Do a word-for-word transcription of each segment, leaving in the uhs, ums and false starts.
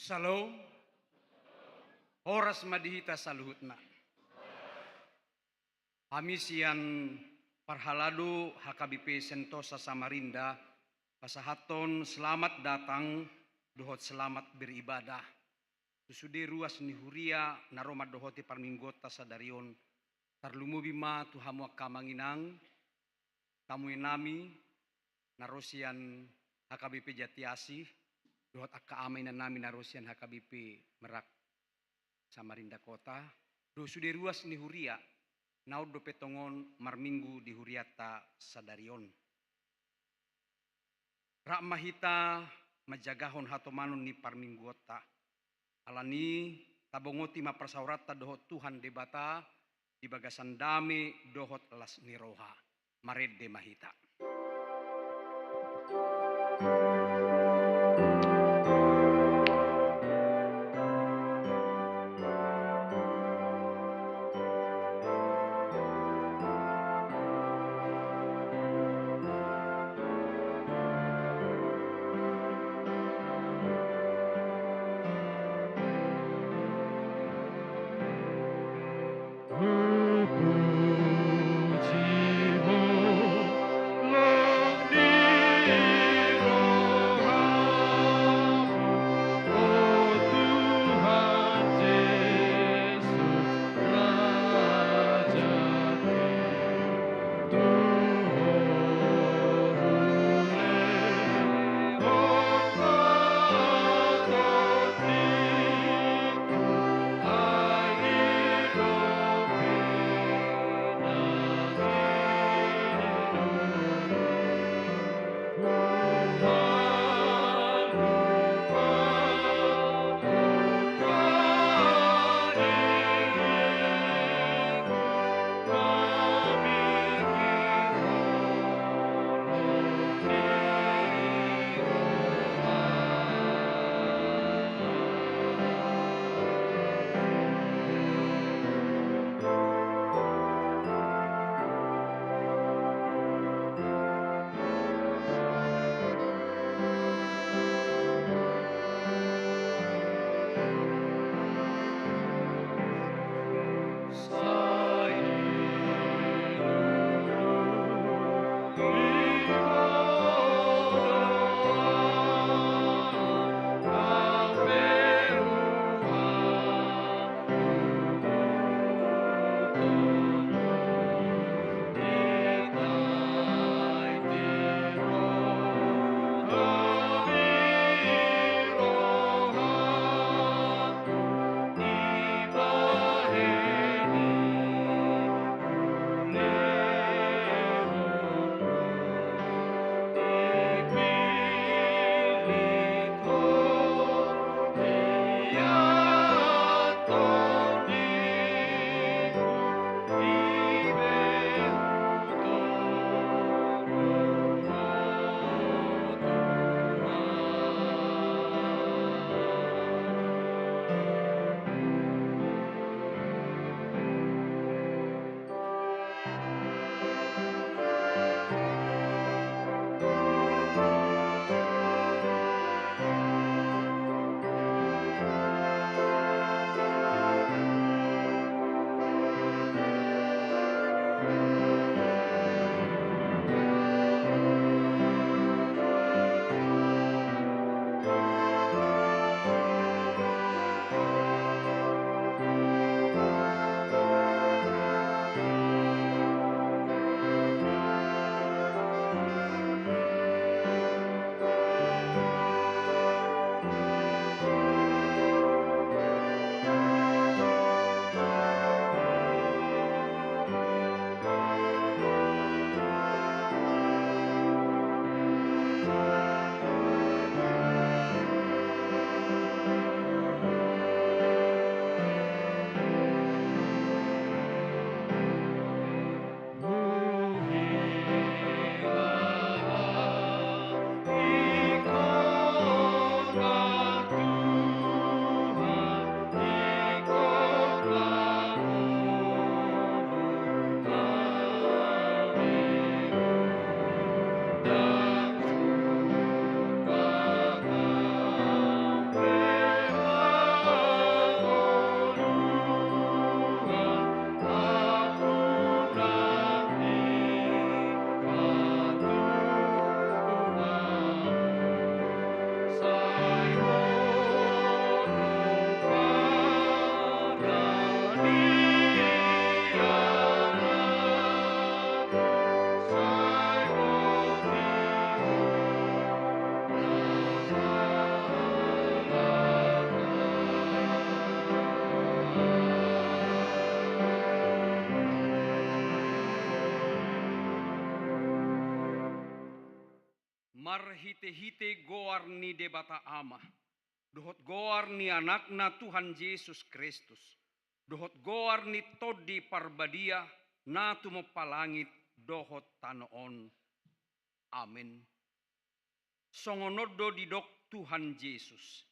Shalom. Horas ma di hita saluhutna. Hami sian parhalado H K B P Sentosa Samarinda pasahathon selamat datang dohot selamat beribadah tu sude ruas ni huria na ro mandohoti parmingguonta sadari on. Tarlumobi ma tu hamu angka amang inang, tamuennami na ro sian H K B P Jatiasi, dohot angka amang inangnami na ro sian H K B P Merak Samarinda Kota, dohot sude ruas ni huria na on dope tongon marminggu di hurianta sadari on. Rap ma hita manjagahon hatomanon ni parmingguonta. Alani, tabongoti ma parsaoranta dohot Tuhan Debata di bagasan dame dohot las ni roha. Marende ma hita. Marhite-hite goar ni Debata Ama, dohot goar ni Anakna Tuhan Jesus Kristus, dohot goar ni Tondi Parbadia, na tumompa langit dohot tano on. Amen. Songon on do didok Tuhan Jesus: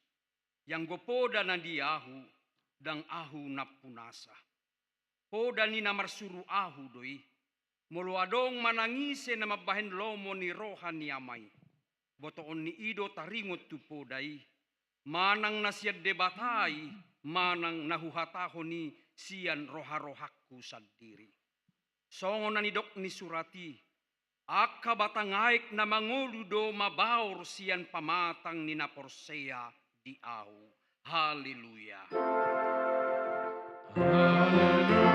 Ianggo poda na di Ahu, ndang Ahu nampunasa. Poda ni na marsuru Ahu do i. Molo adong manang ise na mambahen lomo ni roha ni Ama i, botoon ni i do taringot tu poda i, manang na sian Debata i, manang na huhatahon i sian roha-rohangku sandiri. Songon na nidok ni surat i: Angka batang aek na mangolu do mabaor sian pamatang ni na porsea di Ahu. Haleluya. Haleluya. Haleluya.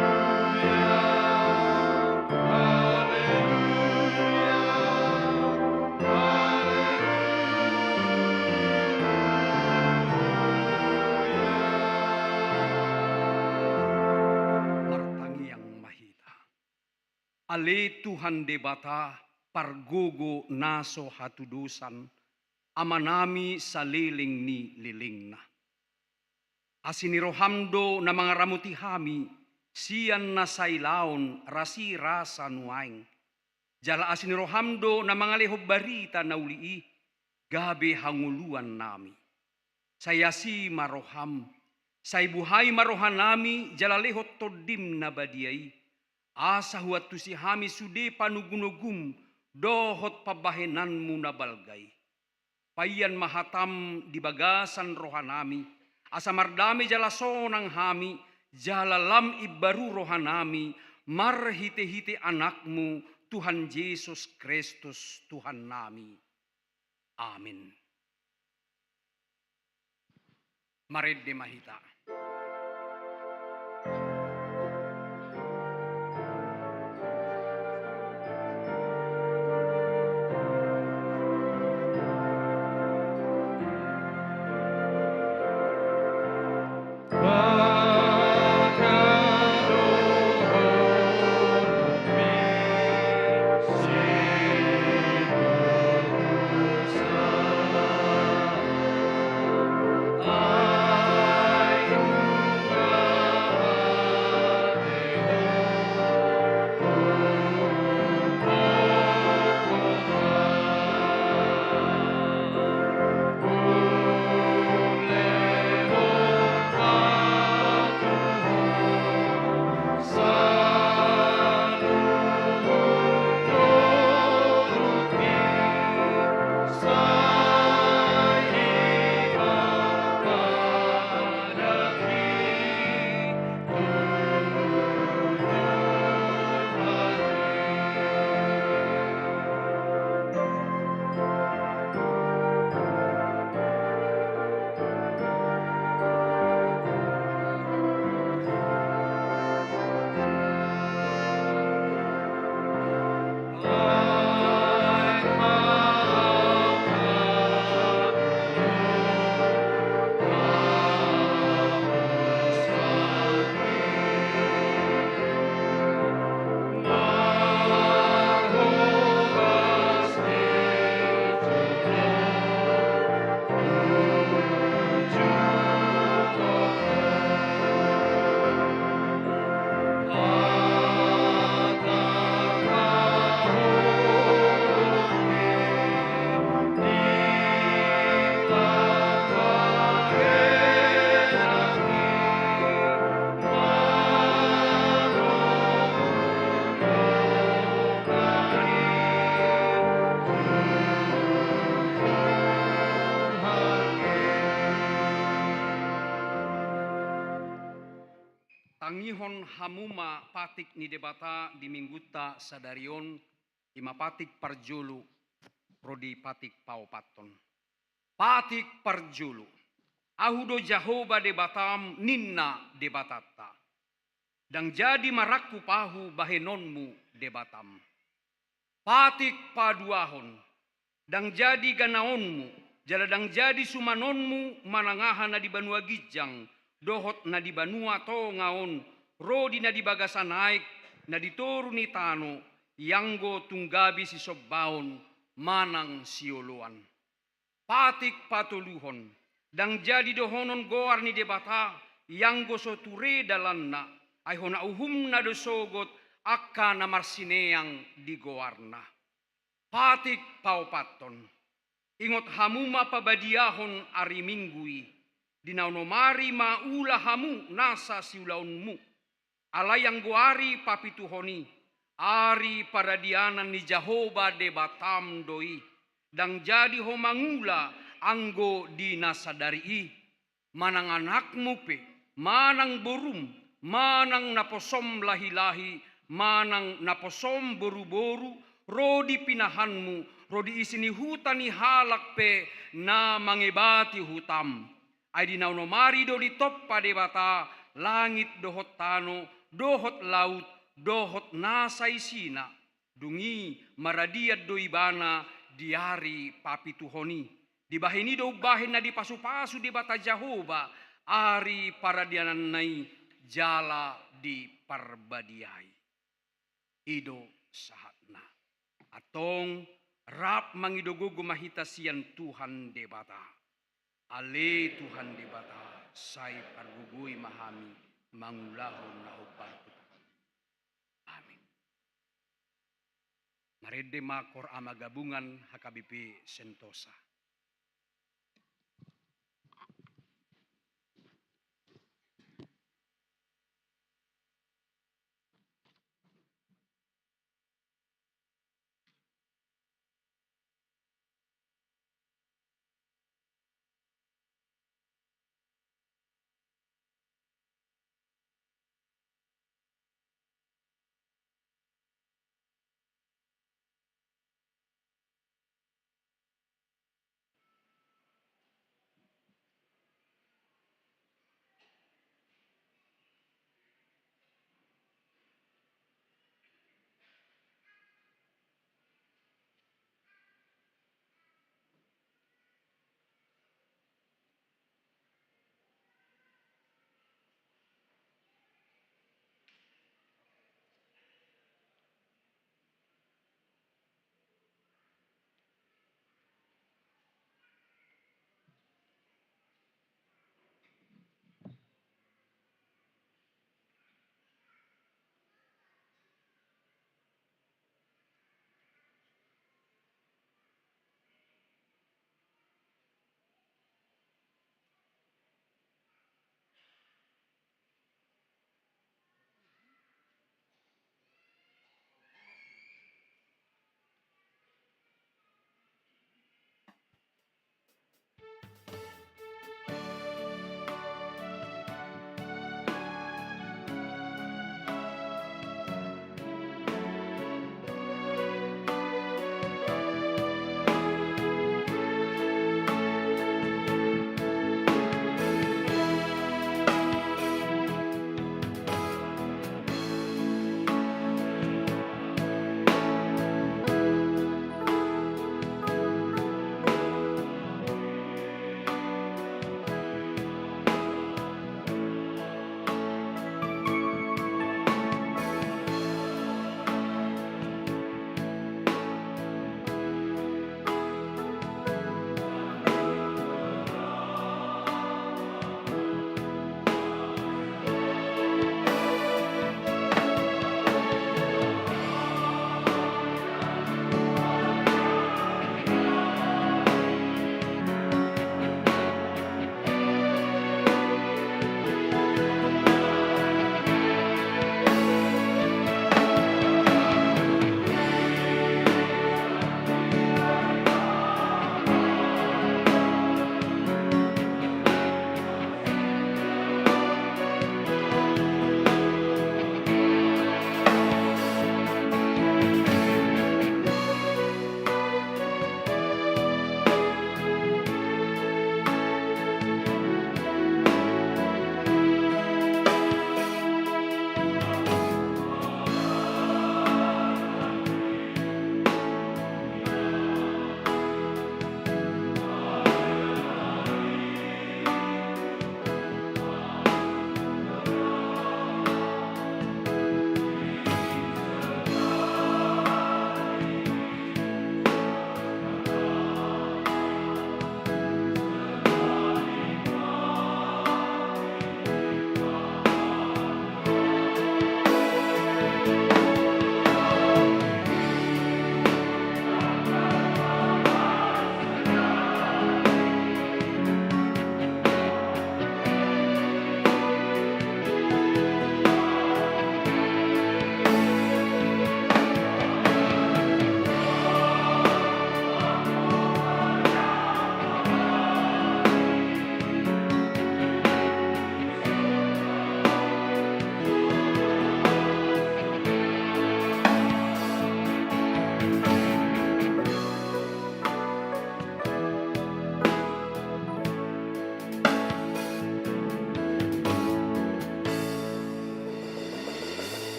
Haleluya. Martangiang ma hita. Ale Tuhan Debata, pargogo na so hatudosan, Amanami saleleng ni lelengna. Asi ni roham do na mangaramoti hami sian na sailaon rasirasa nuaeng. Jala asi ni roham do na mangalehon barita na uli i gabe hangoluannami. Sai asi ma roham, sai buhai ma rohanami jala lehon Tondim na badia i, asa huantusi hami sude panogunogum dohot pambahenanmu na balga i. Paian ma hatam di bagasan rohanami, asa mardame jala sonang hami, jala lam imbaru rohanami, marhite-hite Anakmu, Tuhan Jesus Kristus, Tuhannami. Amin. Marende ma hita. Tangihon hamu ma patik ni Debata di Minggunta sadari on, i ma patik parjolo ro di patik paopathon. Patik parjolo. Ahu do Jahowa Debatam, ninna Debatanta. Ndang jadi marangkup Ahu bahenonmu Debatam. Patik paduahon. Ndang jadi ganaonmu, jala ndang jadi sumanonmu manang aha na di banua ginjang, dohot na di banua tonga on, ro di na di bagasan aek, na di toru ni tano, ianggo tung gabe sisombaon manang sioloan. Patik patoluhon, ndang jadi dohonon goar ni Debata, ianggo so ture dalanna, ai hona uhumna do sogot angka na marsineang di goarna. Patik paopathon, ingot hamu ma pabadiahon ari Minggu i, di na onom ari ma ula hamu nasa siulaonmu. Alai anggo ari papituhon i, ari paradianan ni Jahowa Debatam do i, ndang jadi ho mangula anggo di na sadari i. Manang anakmu pe, manang borum, manang naposom lahilahi, manang naposom boruboru, ro di pinahanmu, ro di isi ni huta ni halak pe na mangebati hutam. Ai di na onom ari do ditompa Debata langit dohot tano, dohot laut, dohot nasa isina. Dung i maradian do ibana di ari papituhon i. Dibahen i do umbahen na dipasupasu Debata Jahowa ari paradiananna i jala diparbadiai. I do sahatna. Antong, rap mangido gogo ma hita sian Tuhan Debata. Ale Tuhan Debata, sai pargogoi ma hami mangulahon na hombar tu Tuhan. Amin. Marende ma Kor Ama Gabungan H K B P Sentosa.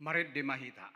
Marende ma hita.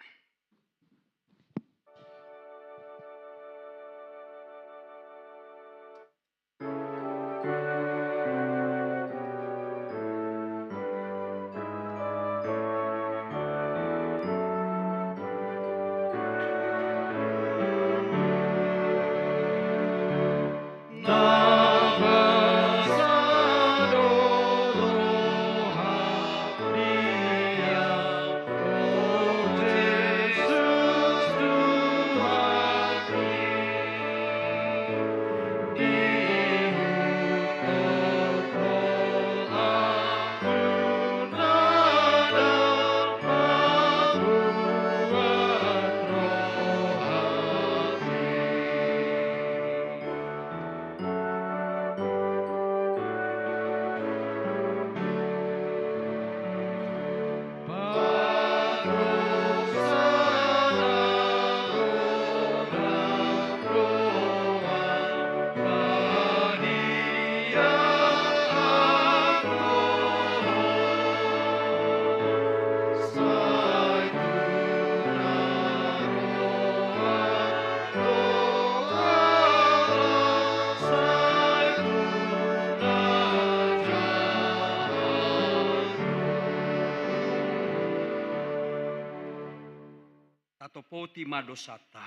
Tatopoti ma dosanta,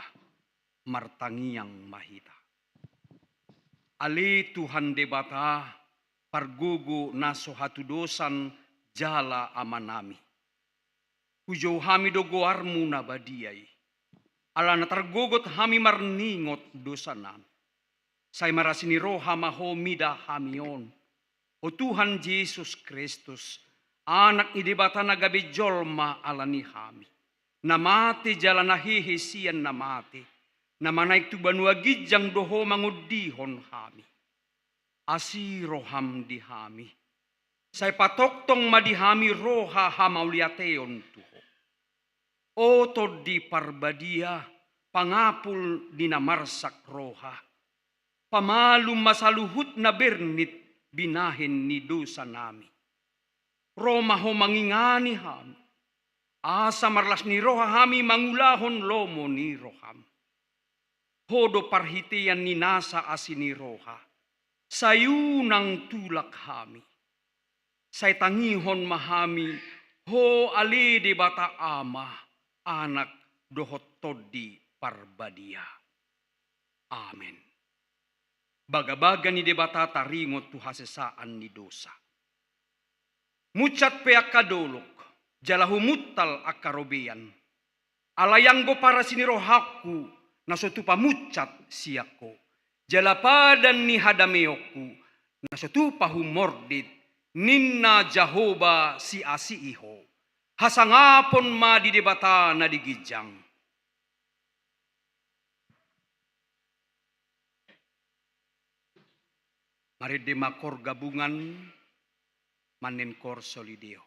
martangiang ma hita. Ale Tuhan Debata, pargogo na so hatudosan jala Amanami. Hujou hami do goarmu na badia i. Ala na targogot hami marningot dosanami. Sai marasi ni roha ma Ho mida hami on. O Tuhan Jesus Kristus, Anak ni Debata na gabe jolma ala ni hami. Na mate jala na hehe sian na mate. Na manaek tu banua ginjang do Ho mangondihon hami. Asi roham di hami. Sai patongtong ma di hami roha hamauliateon tu Ho. O Tondi Parbadia, pangapul ni na marsak roha. Pamalum ma saluhut na bernit binahen ni dosanami. Ro ma Ho mangingani hami. Asa marlas ni roha hami mangulahon lomo ni roham. Ho do parhitean ni nasa asi ni roha. Sai unang tulak hami. Sai tangihon ma hami Ho ale Debata Ama, Anak dohot Tondi Parbadia. Amen. Bagabaga ni Debata taringot tu hasesaan ni dosa. Munsat pe angka dolok, jala humuntal angka robean. Alai anggo parasi ni rohangku, na so tupa munsat sian Ho. Jala padan ni hadameonku, na so tupa humordit, ninna Jahowa siasi i Ho. Hasangapon ma di Debata na di ginjang. Marende ma Koor Gabungan, manen Koor Soli Deo.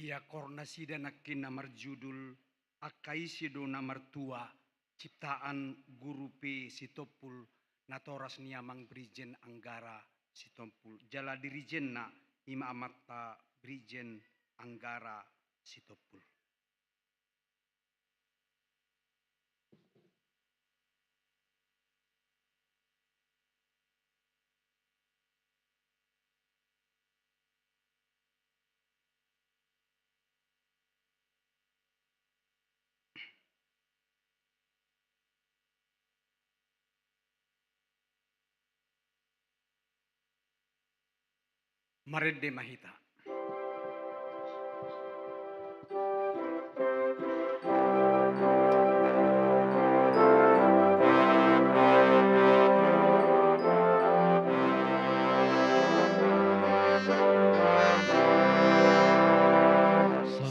Ia koor nasida nangkin na marjudul Angka Ise do na Martua, ciptaan Guru P Sitompul, natoras ni Amang Brigjen Anggara Sitompul. Jala dirijenna ima amanta Brigjen Anggara Sitompul. Marende ma hita.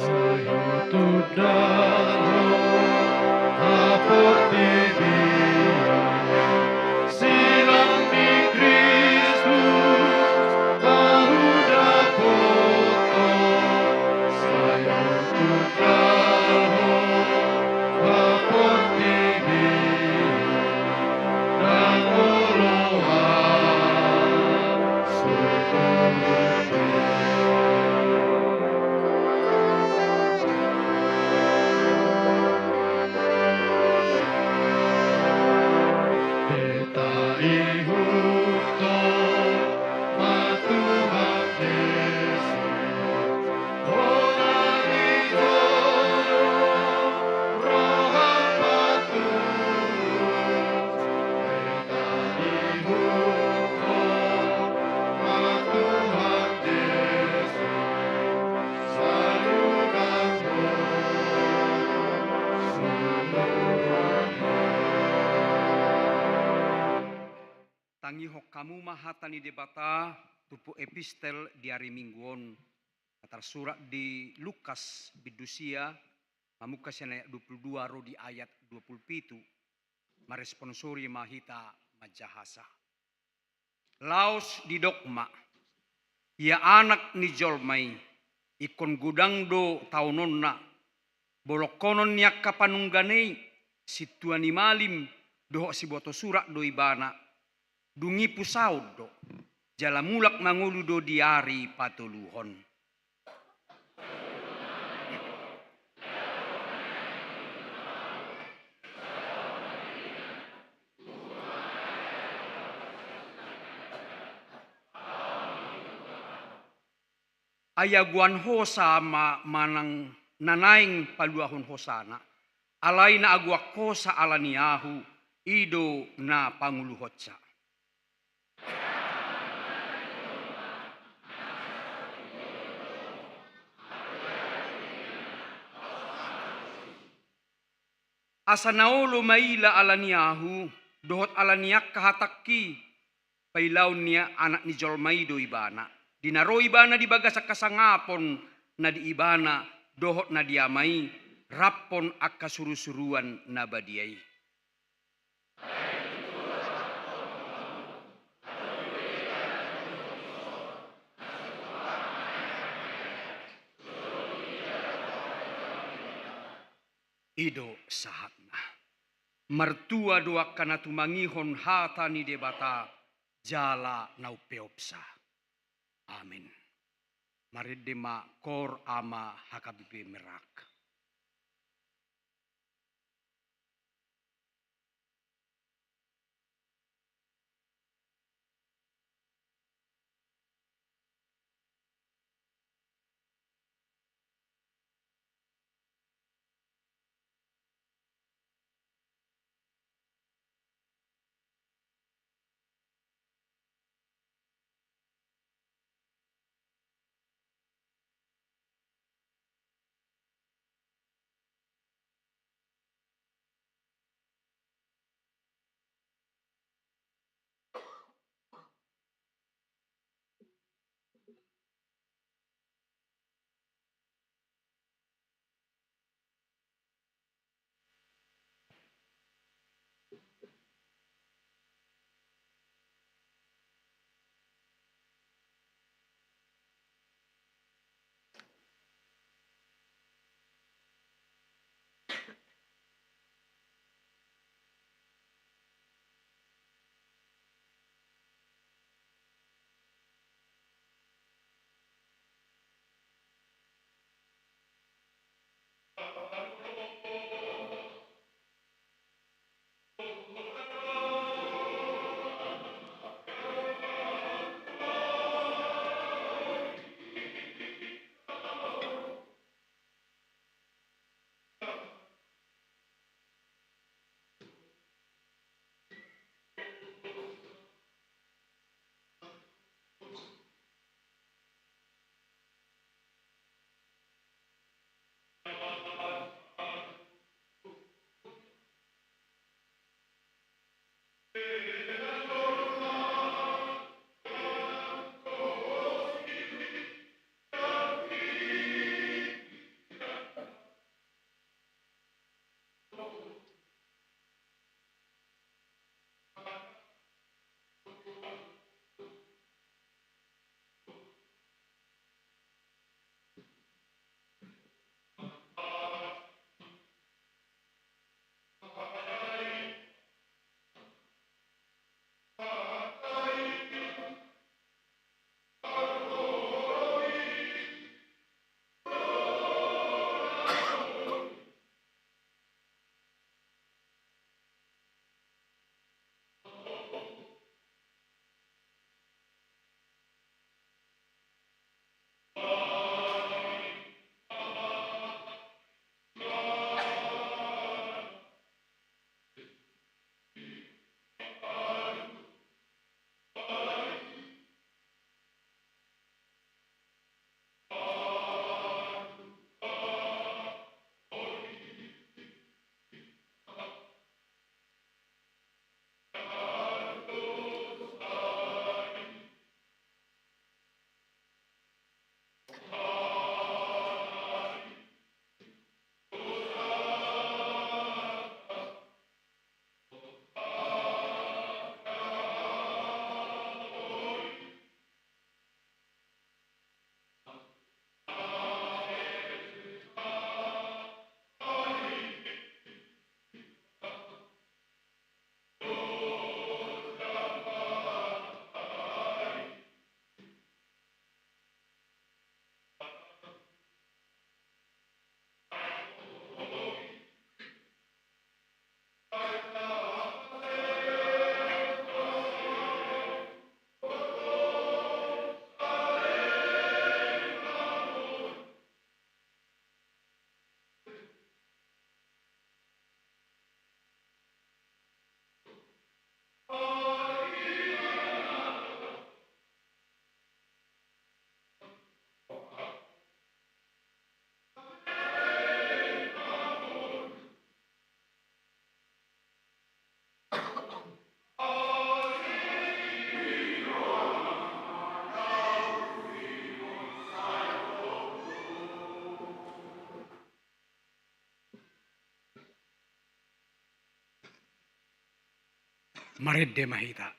Sai hutundalhon haportibion, silang ni Kristus ahu dapothon. Sai hutundalhon haportibion, ndang olo ahu. Hita ihuthon ma Tuhan Jesus. Tangihon hamu ma hata ni Debata, turpuk epistel di ari Minggu on, na tarsurat di Lukas bindu sia, mamungka sian ayat dua pulu dua ro di ayat dua pulu pitu. Maresponsori ma hita manjahasa. Laos didok ma, ia Anak ni jolma i, ingkon godang do taononna, bolongkonon ni angka panungga na i, sintua ni malim dohot sibotosurat do ibana, dung i pusaon do, jala mulak mangolu do di ari patoluhon. Ai agoan hosa ma manang na naeng paluahon hosana, alai na agoan hosa ala ni ahu, i do na panguluhonsa. Asa na olo maila ala ni ahu, dohot ala ni angka hatangki, pailaon ni Anak ni jolma i do ibana. Di na ro ibana di bagasan hasangapon na di ibana, dohot na di Ama i, raphon angka surusuruan na badia i. I do sahatna. Martua do angka na tumangihon hata ni Debata, jala na umpeopsa. Amen. Marende ma koor ama H K B P Merak. Marende ma hita.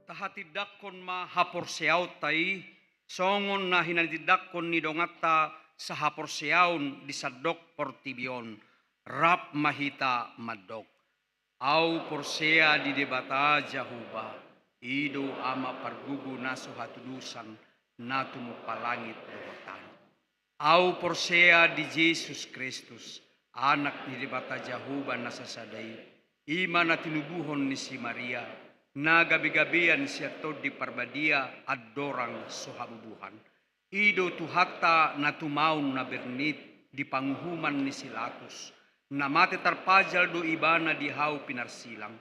Tahatindangkon ma haporseaonta i, songon na hinatindangkon ni donganta sahaporseaon di sandok portibi on, rap ma hita mandok. Ahu porsea di Debata Jahowa, i do Ama pargogo na so hatudosan, na tumompa langit dohot tano. Ahu porsea di Jesus Kristus, Anak ni Debata Jahowa na sasada i, i ma na tinubuhon ni si Maria, na gabegabean sian Tondi Parbadia andorang so habubuhan. I do Tuhanta na tumaon na bernit di panguhuman ni si Latus, na mate tarpajal do Ibana di hau pinarsilang,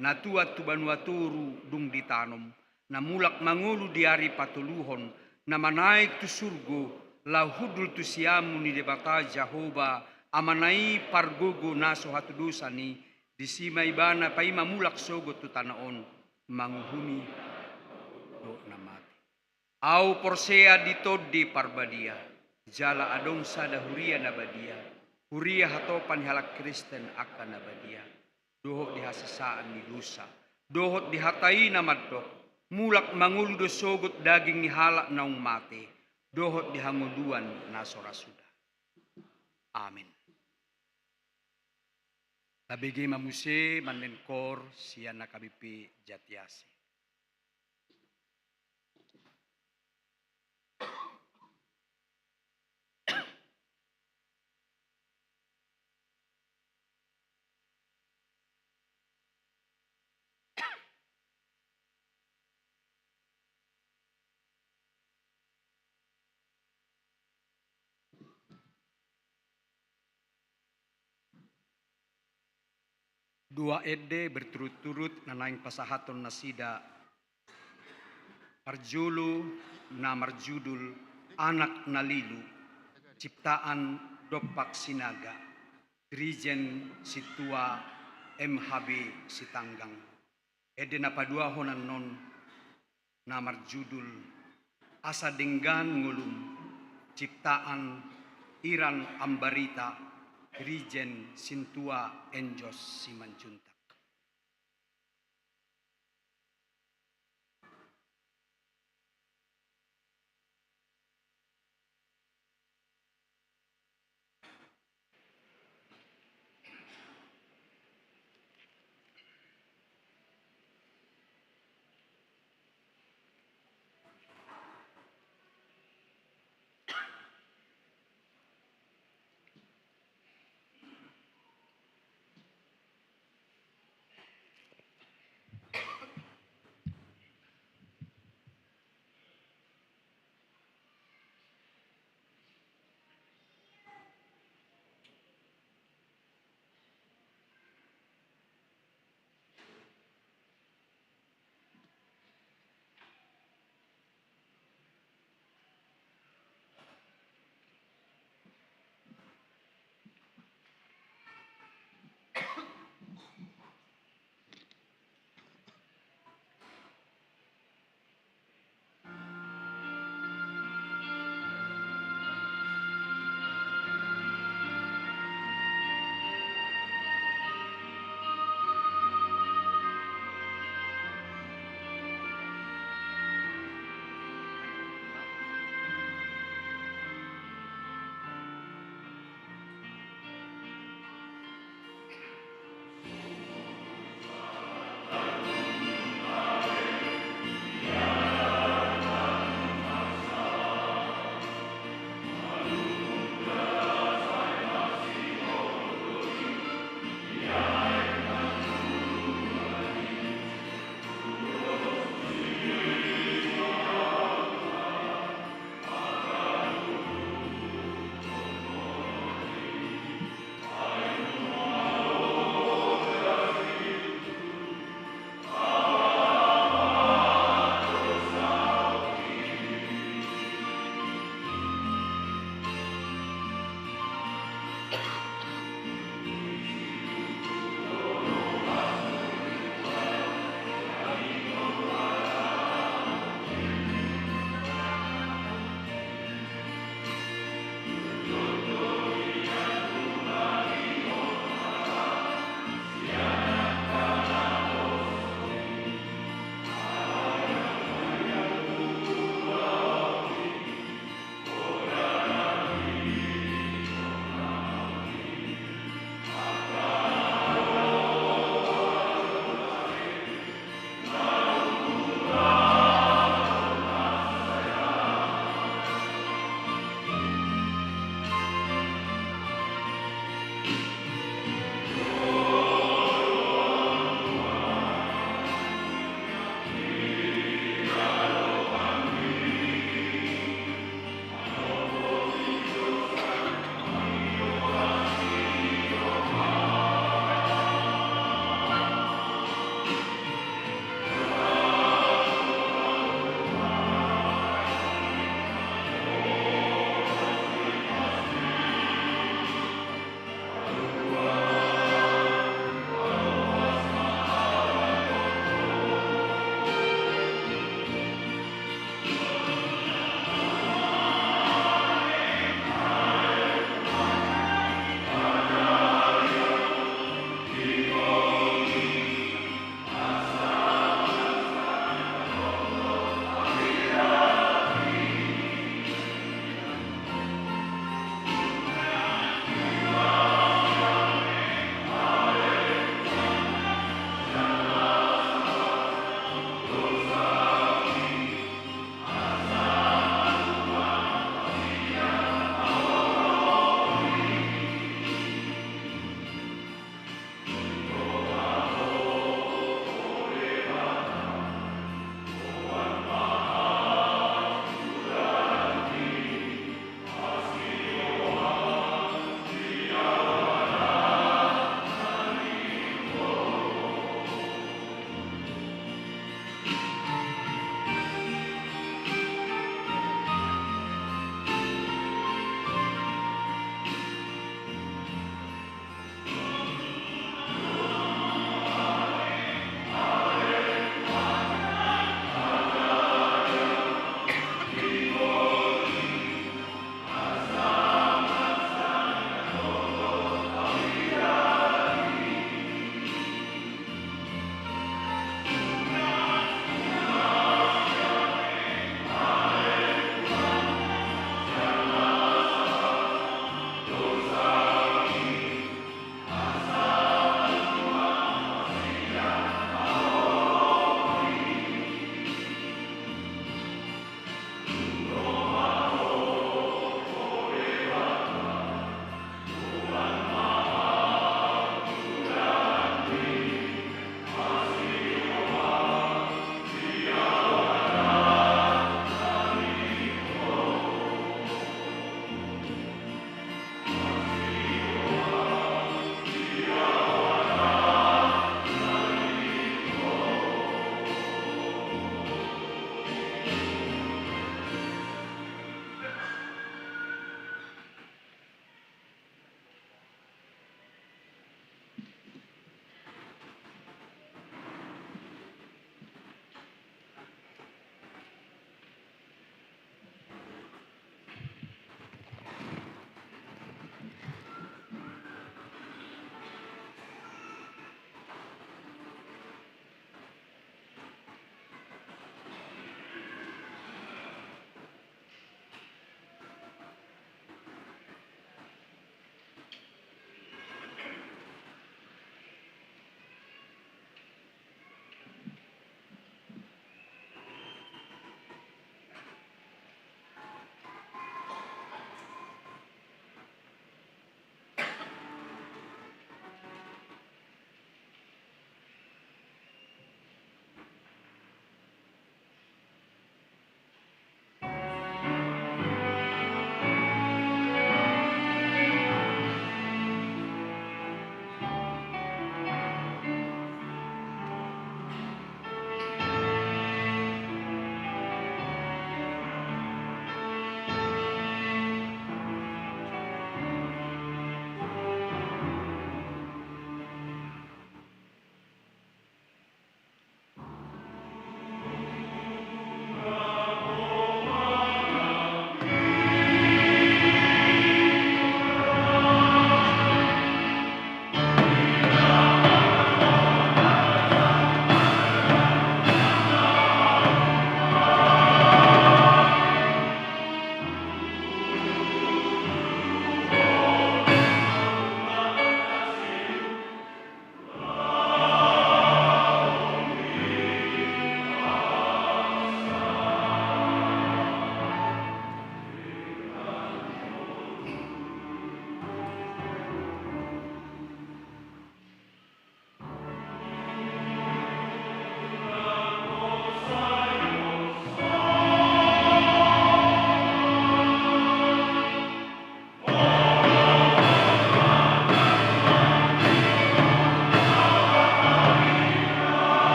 na tuat tu banua toru dung ditanom, na mulak mangolu di ari patoluhon, na manaek tu surgo, laho hundul tu siamun ni Debata Jahowa, Amana i pargogo na so hatudosan i, disi ma Ibana paima mulak sogot tu tano on, manguhumi dohot na mate. Ahu porsea di Tondi Parbadia, jala adong sada huria na badia, huria hatopan ni halak Kristen angka na badia, dohot di hasesaan ni dosa, dohot di hata i na mandok, mulak mangolu do sogot daging ni halak naung mate, dohot di hangoluan na so ra suda. Amin. Tabege ma muse manenkhor sian H K B P Jatiasi. Dua ende berturut-turut na naeng pasahaton nasida. Parjolo na marjudul Anak na Lilu, ciptaan Dompak Sinaga, Dirijen Sintua M H B Sitanggang. Ende na paduahon annon na marjudul Asa Denggan Ngolum, ciptaan Iran Ambarita, Dirijen Sintua Enjos Simanjuntak.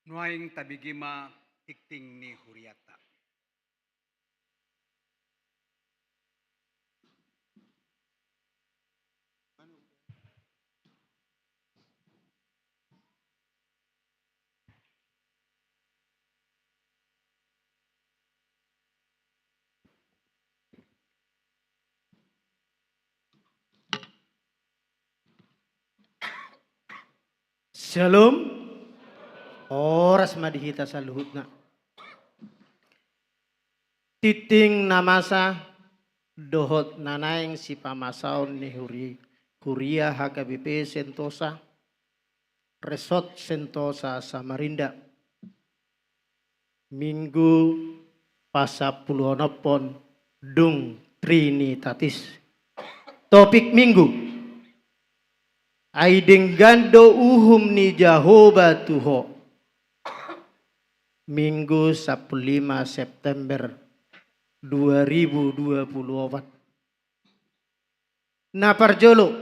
Nuaeng tabege ma tingting ni hurianta. Syalom. Horas ma di hita saluhutna. Tingting na masa dohot na naeng sipamasaon ni huri-, huria H K B P Sentosa, Resort Sentosa Samarinda. Minggu pasampuluonophon dung Trinitatis. Topik Minggu: Ai denggan do uhum ni Jahowa tu ho. Minggu sampulu lima September dua ribu dua puluh opat. Na parjolo,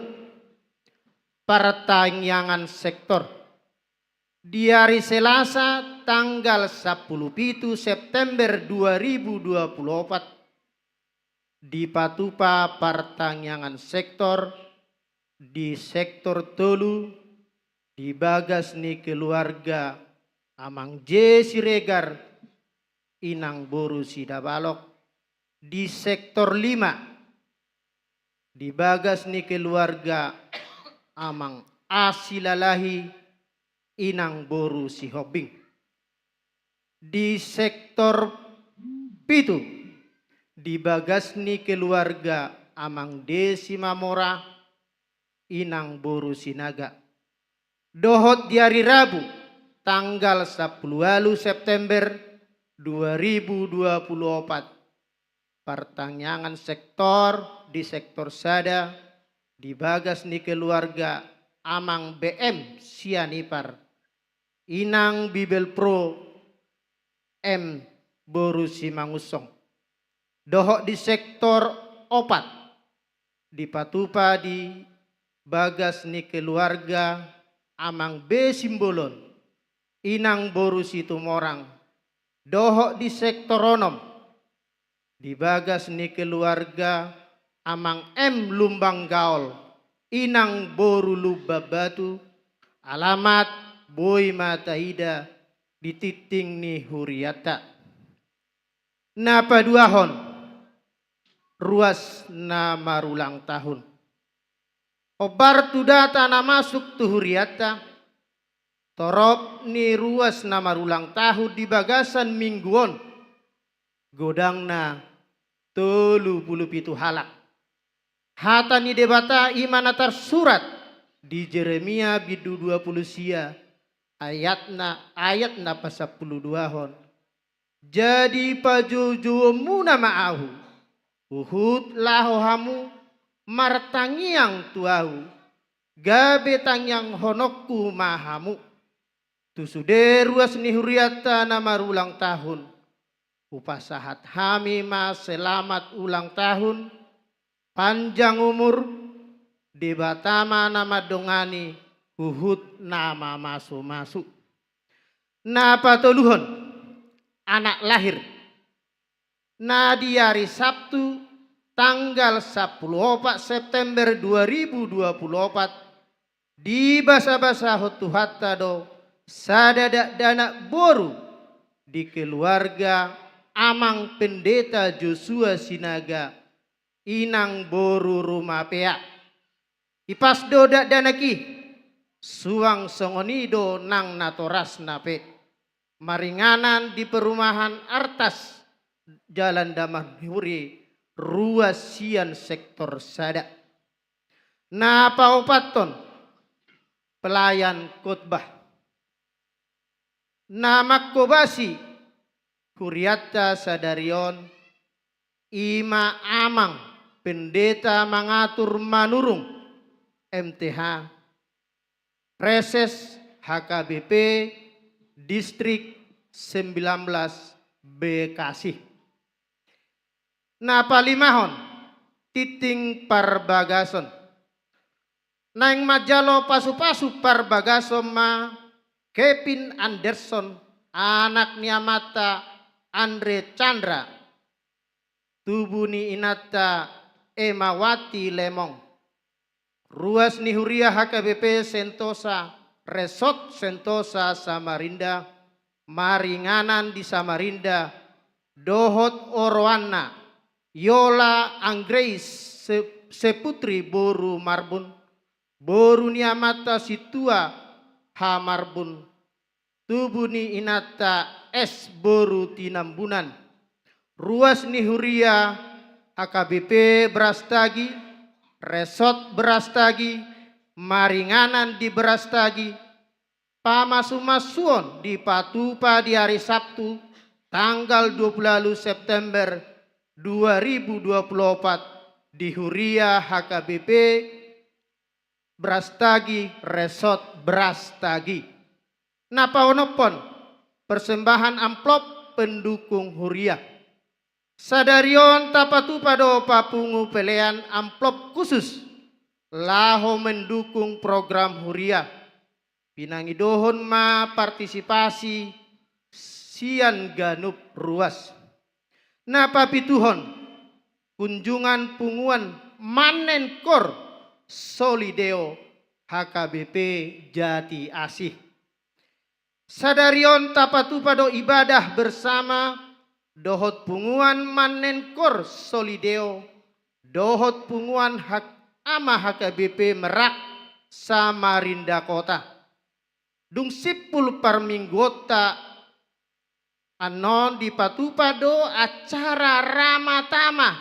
partangiangan sektor. Di ari Selasa tanggal sampulu pitu September dua ribu dua puluh opat, dipatupa partangiangan sektor di sektor tolu, di bagas ni keluarga Amang J Siregar, Inang boru Sidabalok, di sektor lima, di bagas ni keluarga Amang A Silalahi, Inang boru Sihombing. Di sektor pitu, di bagas ni keluarga Amang D Simamora, Inang boru Sinaga. Dohot di ari Rabu, tanggal sampulu ualu September dua ribu dua puluh opat, partangiangan sektor di sektor sada, di bagas ni keluarga Amang B M Sianipar, Inang Bibelvrouw M boru Simangunsong. Dohot di sektor opat, dipatupa di bagas ni keluarga Amang B Simbolon, Inang boru Situmorang. Dohot di sektor onom, di bagas ni keluarga Amang M Lumbanggaol, Inang boru Lumbanbatu. Alamat boi ma taida di tingting ni hurianta. Na paduahon, ruas na marulang tahun. Hombar tu data na masuk tu hurianta, torop ni ruas na marulang tahun di bagasan minggu on, godangna tolu pulu pitu halak. Hata ni Debata i ma na tarsurat di Jeremia bindu dua pulu sia, ayatna, ayat na pasampulu duahon. Jadi pajoujouonmuna ma ahu, huhut laho hamu martangiang tu ahu, gabe tangianghononku ma hamu. Tu sude ruas ni hurianta na marulang tahun, hupasahat hami ma selamat ulang tahun, panjang umur, Debata ma na mandongani, huhut na mamasumasu. Na patoluhon, anak lahir. Na di ari Sabtu, tanggal sampulu opat September dua ribu dua pulu opat, dibasabasahon Tuhanta do sada dakdanak boru di keluarga Amang Pendeta Josua Sinaga, Inang boru Rumapea. Ipas do dakdanak i, suang songon i do nang natorasna pe. Maringanan di perumahan Artas, Jalan Damang Huri, ruas sian sektor sada. Na paopathon, pelayan khotbah. Na mangkobasi hurianta sadari on, i ma Amang Pendeta Mangatur Manurung, M T H, Praeses H K B P Distrik sembilan belas Bekasi. Na palimahon, tingting parbagason. Naeng manjalo pasupasu parbagason ma Kevin Anderson, anak ni amanta Andre Chandra, tubu ni inanta Emawati Lemong. Ruas ni huria H K B P Sentosa, Resort Sentosa Samarinda, maringanan di Samarinda, dohot oroanna, Yola Anggreis Se-, Seputri boru Marbun, boru ni amanta Sintua Hamarbun, tubu ni inanta S boru Tinambunan. Ruas ni huria H K B P Brastagi, Resort Brastagi, maringanan di Brastagi, pamasumasuon dipatupa di ari Sabtu tanggal dua puluh walu September dua ribu dua puluh opat di huria H K B P Brastagi, Resort Brastagi. Na paonomhon, persembahan amplop pendukung huria. Sadari on tapatupa do papungu pelean amplop khusus laho mendukung program huria. Pinangidohon ma partisipasi sian ganup ruas. Na papituhon, kunjungan punguan Mannen Kor Solideo H K B P Jati Asih. Sadari on tapatupa do ibadah bersama dohot punguan Mannen Kor Solideo dohot punguan hak ama H K B P Merak Samarinda Kota. Dung simpul parmingguonta annon dipatupa do acara ramah tamah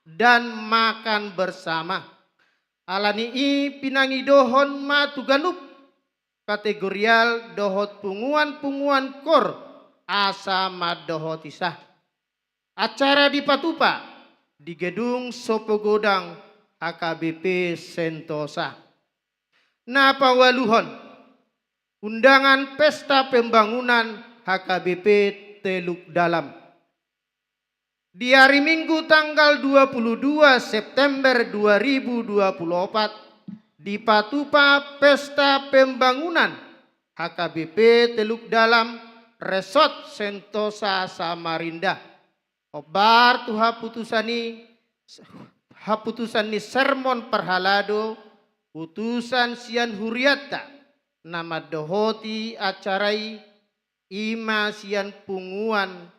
dan makan bersama. Ala ni i pinangidohon ma tu ganup kategorial dohot punguan-punguan kor asa mandohoti sa. Acara dipatupa di gedung Sopogodang H K B P Sentosa. Na paualuhon, undangan pesta pembangunan H K B P Teluk Dalam. Di ari Minggu tanggal dua puluh dua September dua ribu dua puluh opat, dipatupa pesta pembangunan H K B P Teluk Dalam Resort Sentosa Samarinda. Hombar tu haputusan i, haputusan ni sermon parhalado, putusan sian hurianta na mandohoti acara i, i ma sian punguan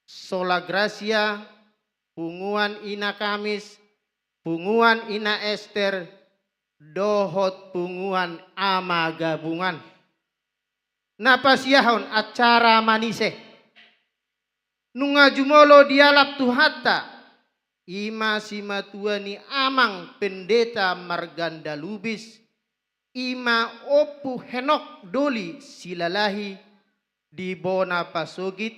Sola Grasia, punguan Ina Kamis, punguan Ina Ester, dohot punguan Ama Gabungan. Na pasiahon acara manise. Nunga jumolo dialap Tuhanta, i ma simatua ni Amang Pendeta Marganda Lubis, i ma Ompu Henok Doli Silalahi di Bona Pasogit,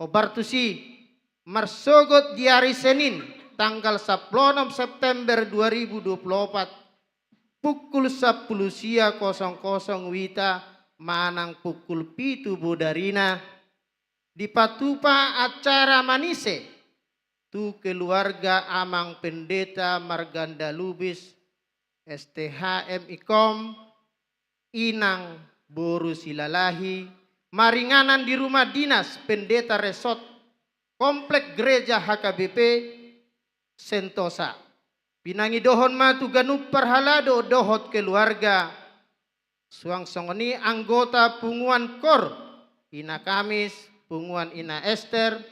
hombar tusi, marsogot di ari Senin, tanggal sampulu onom September dua ribu dua puluh opat, pukul sampulu sia kosong kosong wita manang pukul pitu bodarina, dipatupa acara manise tu keluarga Amang Pendeta Marganda Lubis, S T H M I Kom, Inang Boru Silalahi, maringanan di rumah dinas Pendeta Resort, Komplek Gereja H K B P Sentosa. Pinangidohon ma tu ganup parhalado dohot keluarga, suang songon i anggota punguan kor, Ina Kamis, punguan Ina Ester,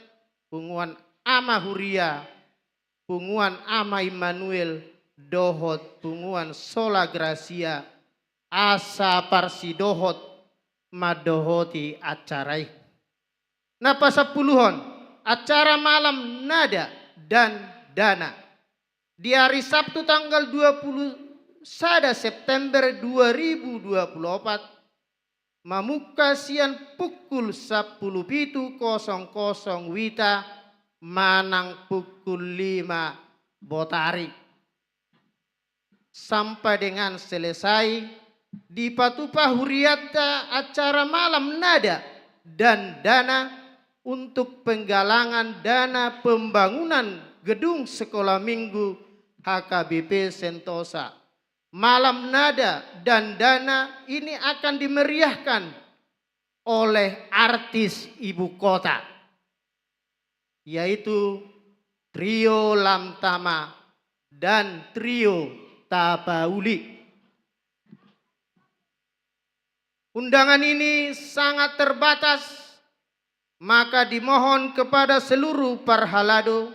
punguan Ama Huria, punguan Ama Immanuel, dohot punguan Sola Grasia, asa parsidohot mandohoti acara i. Na pasampuluhon, acara malam nada dan dana. Di ari Sabtu tanggal dua puluh sada September dua ribu dua puluh opat, mamungka sian pukul sampulu pitu kosong kosong wita manang pukul lima botari. Sampai dengan selesai, dipatupa hurianta acara malam nada dan dana untuk penggalangan dana pembangunan gedung sekolah minggu H K B P Sentosa. Malam nada dan dana ini akan dimeriahkan oleh artis ibu kota, yaitu Trio Lamtama dan Trio Tapauli. Undangan ini sangat terbatas, maka dimohon kepada seluruh parhalado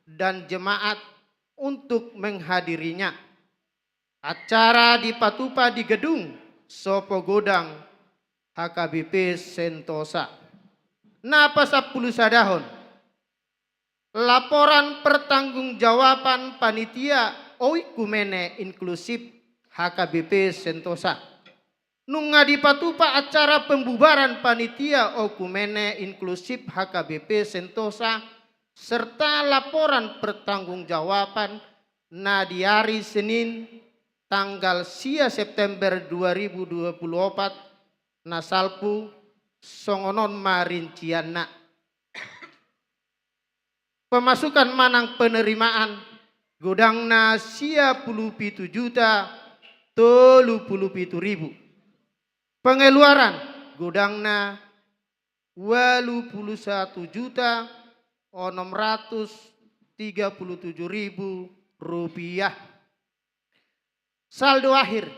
dan jemaat untuk menghadirinya. Acara dipatupa di gedung Sopo Godang H K B P Sentosa. Na pasampulu sadahon, laporan pertanggungjawaban panitia oikumene inklusif H K B P Sentosa. Nunga dipatupa acara pembubaran panitia oikumene inklusif H K B P Sentosa serta laporan pertanggungjawaban na di ari Senin tanggal sia September dua ribu dua puluh opat na salpu, songon on ma rincianna. Pemasukan manang penerimaan godangna sia pulu pitu juta tolu pulu pitu ribu. Pengeluaran godangna ualu pulu satu juta onom ratus tiga pulu tujuh ribu rupiah. Saldo akhir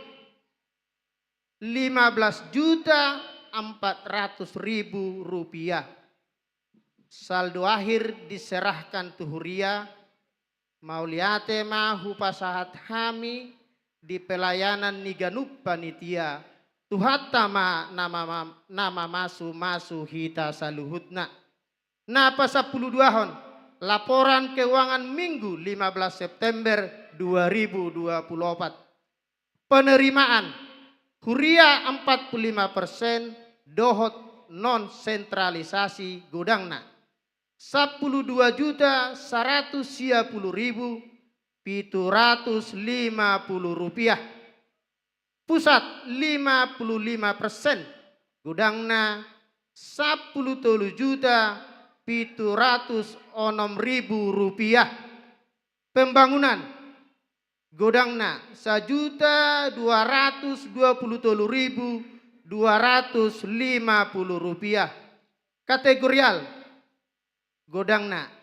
lima belas juta empat ratus ribu rupiah. Saldo akhir diserahkan tu huria. Mauliate ma hupasahat hami di pelayanan ni ganup panitia. Tuhanta ma na mama-, na mamasu-masu hita saluhutna. Na pasampulu duahon, laporan keuangan Minggu lima belas September dua ribu dua puluh opat. Penerimaan huria empat puluh lima persen dohot non sentralisasi godangna sampulu dua juta saratus sia pulu ribu pitu ratus lima pulu rupiah. Pusat lima puluh lima persen, godangna sampulu tolu juta pitu ratus onom ribu rupiah. Pembangunan, godangna sajuta dua ratus dua pulu tolu ribu dua ratus lima pulu rupiah. Kategorial, godangna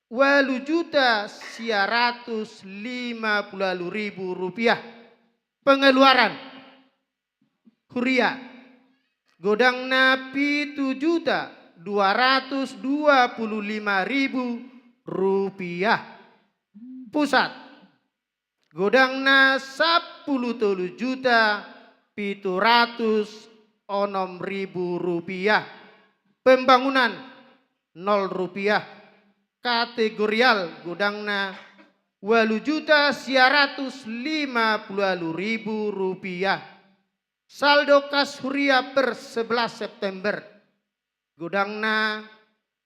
ualu juta sia ratus lima pulu ualu ribu rupiah. Pengeluaran huria, godangna pitu juta dua ratus dua pulu lima ribu rupiah. Pusat, godangna sampulu tolu juta pitu ratus onom ribu rupiah. Pembangunan, nol rupiah. Kategorial, godangna ualu juta sia ratus lima pulu ualu ribu rupiah. Saldo kas huria per sebelas September, godangna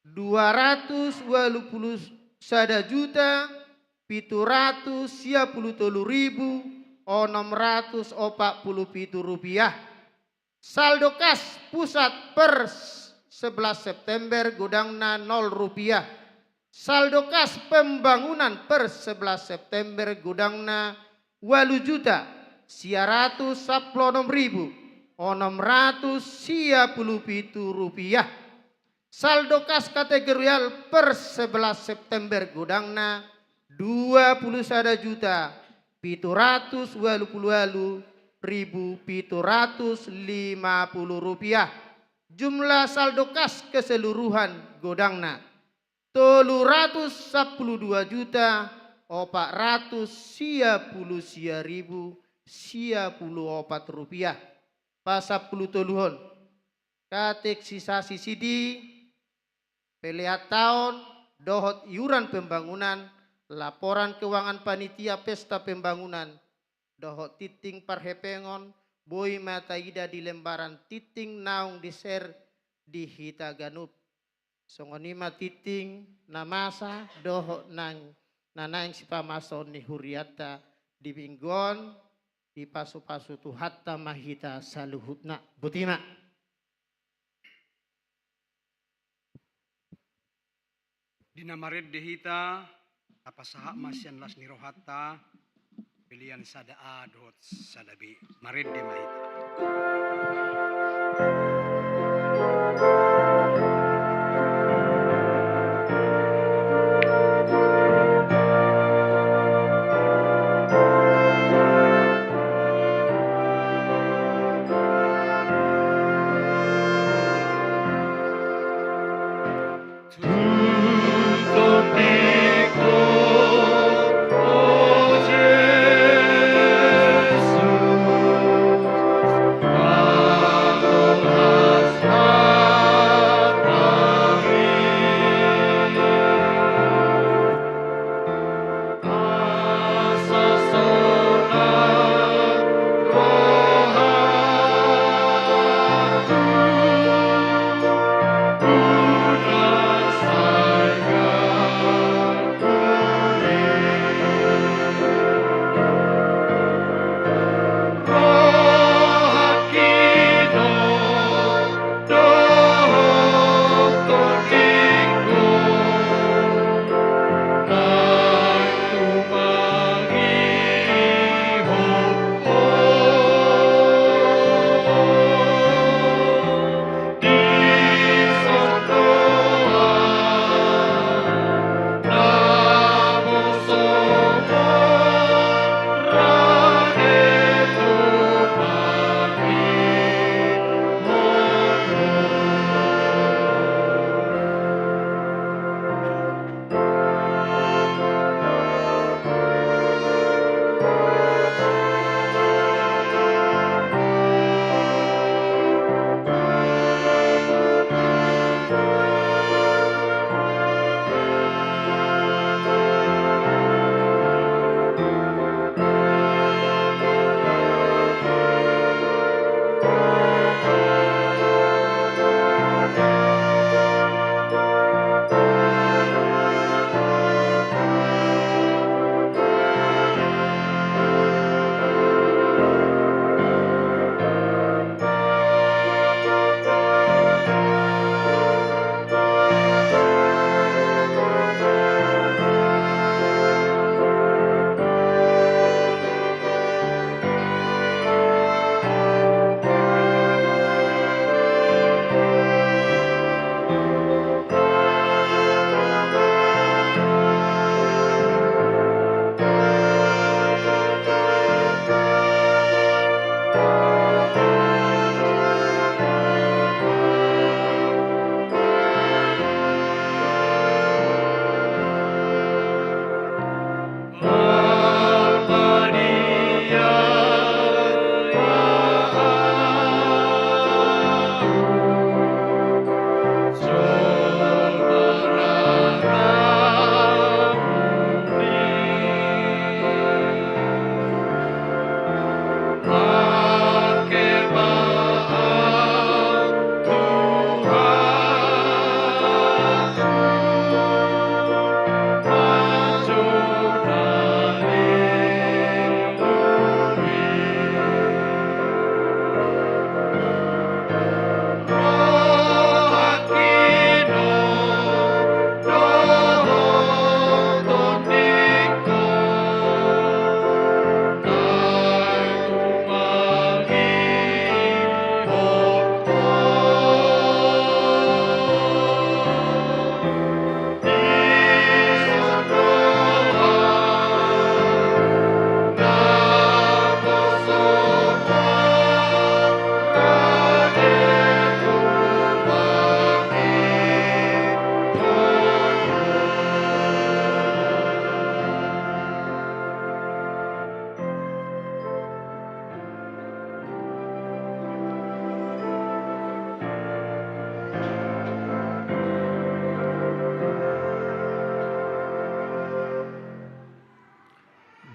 dua ratus ualu pulu sada juta pitu ratus sia pulu tolu ribu onom ratus opat pulu pitu rupiah. Saldo kas pusat per sebelas September, godangna nol rupiah. Saldo kas pembangunan per sebelas September, godangna ualu juta sia ratus sampulu onom ribu onom ratus sia pulu pitu rupiah. Saldo kas kategorial per sebelas September, godangna dua pulu sada juta pitu ratus ualu pulu ualu ribu pitu ratus lima pulu rupiah. Jumlah saldo kas keseluruhan, godangna tolu ratus sampulu dua juta opat ratus sia pulu sia ribu sia pulu opat rupiah. Pasampulu toluhon, kateksisasi sidi, pelean taon dohot iuran pembangunan, laporan keuangan panitia pesta pembangunan, dohot tinting parhepengon, boi ma taida di lembaran tinting naung di-share di hita ganup. Songon i ma tinting na masa dohot nang na naeng sipamasaon ni hurianta di minggu on. Dipasupasu Tuhanta ma hita saluhutna. Boti ma. Di na marende hita, tapasahat ma sian las ni rohanta, pelean sada A dohot sada B. Marende ma hita.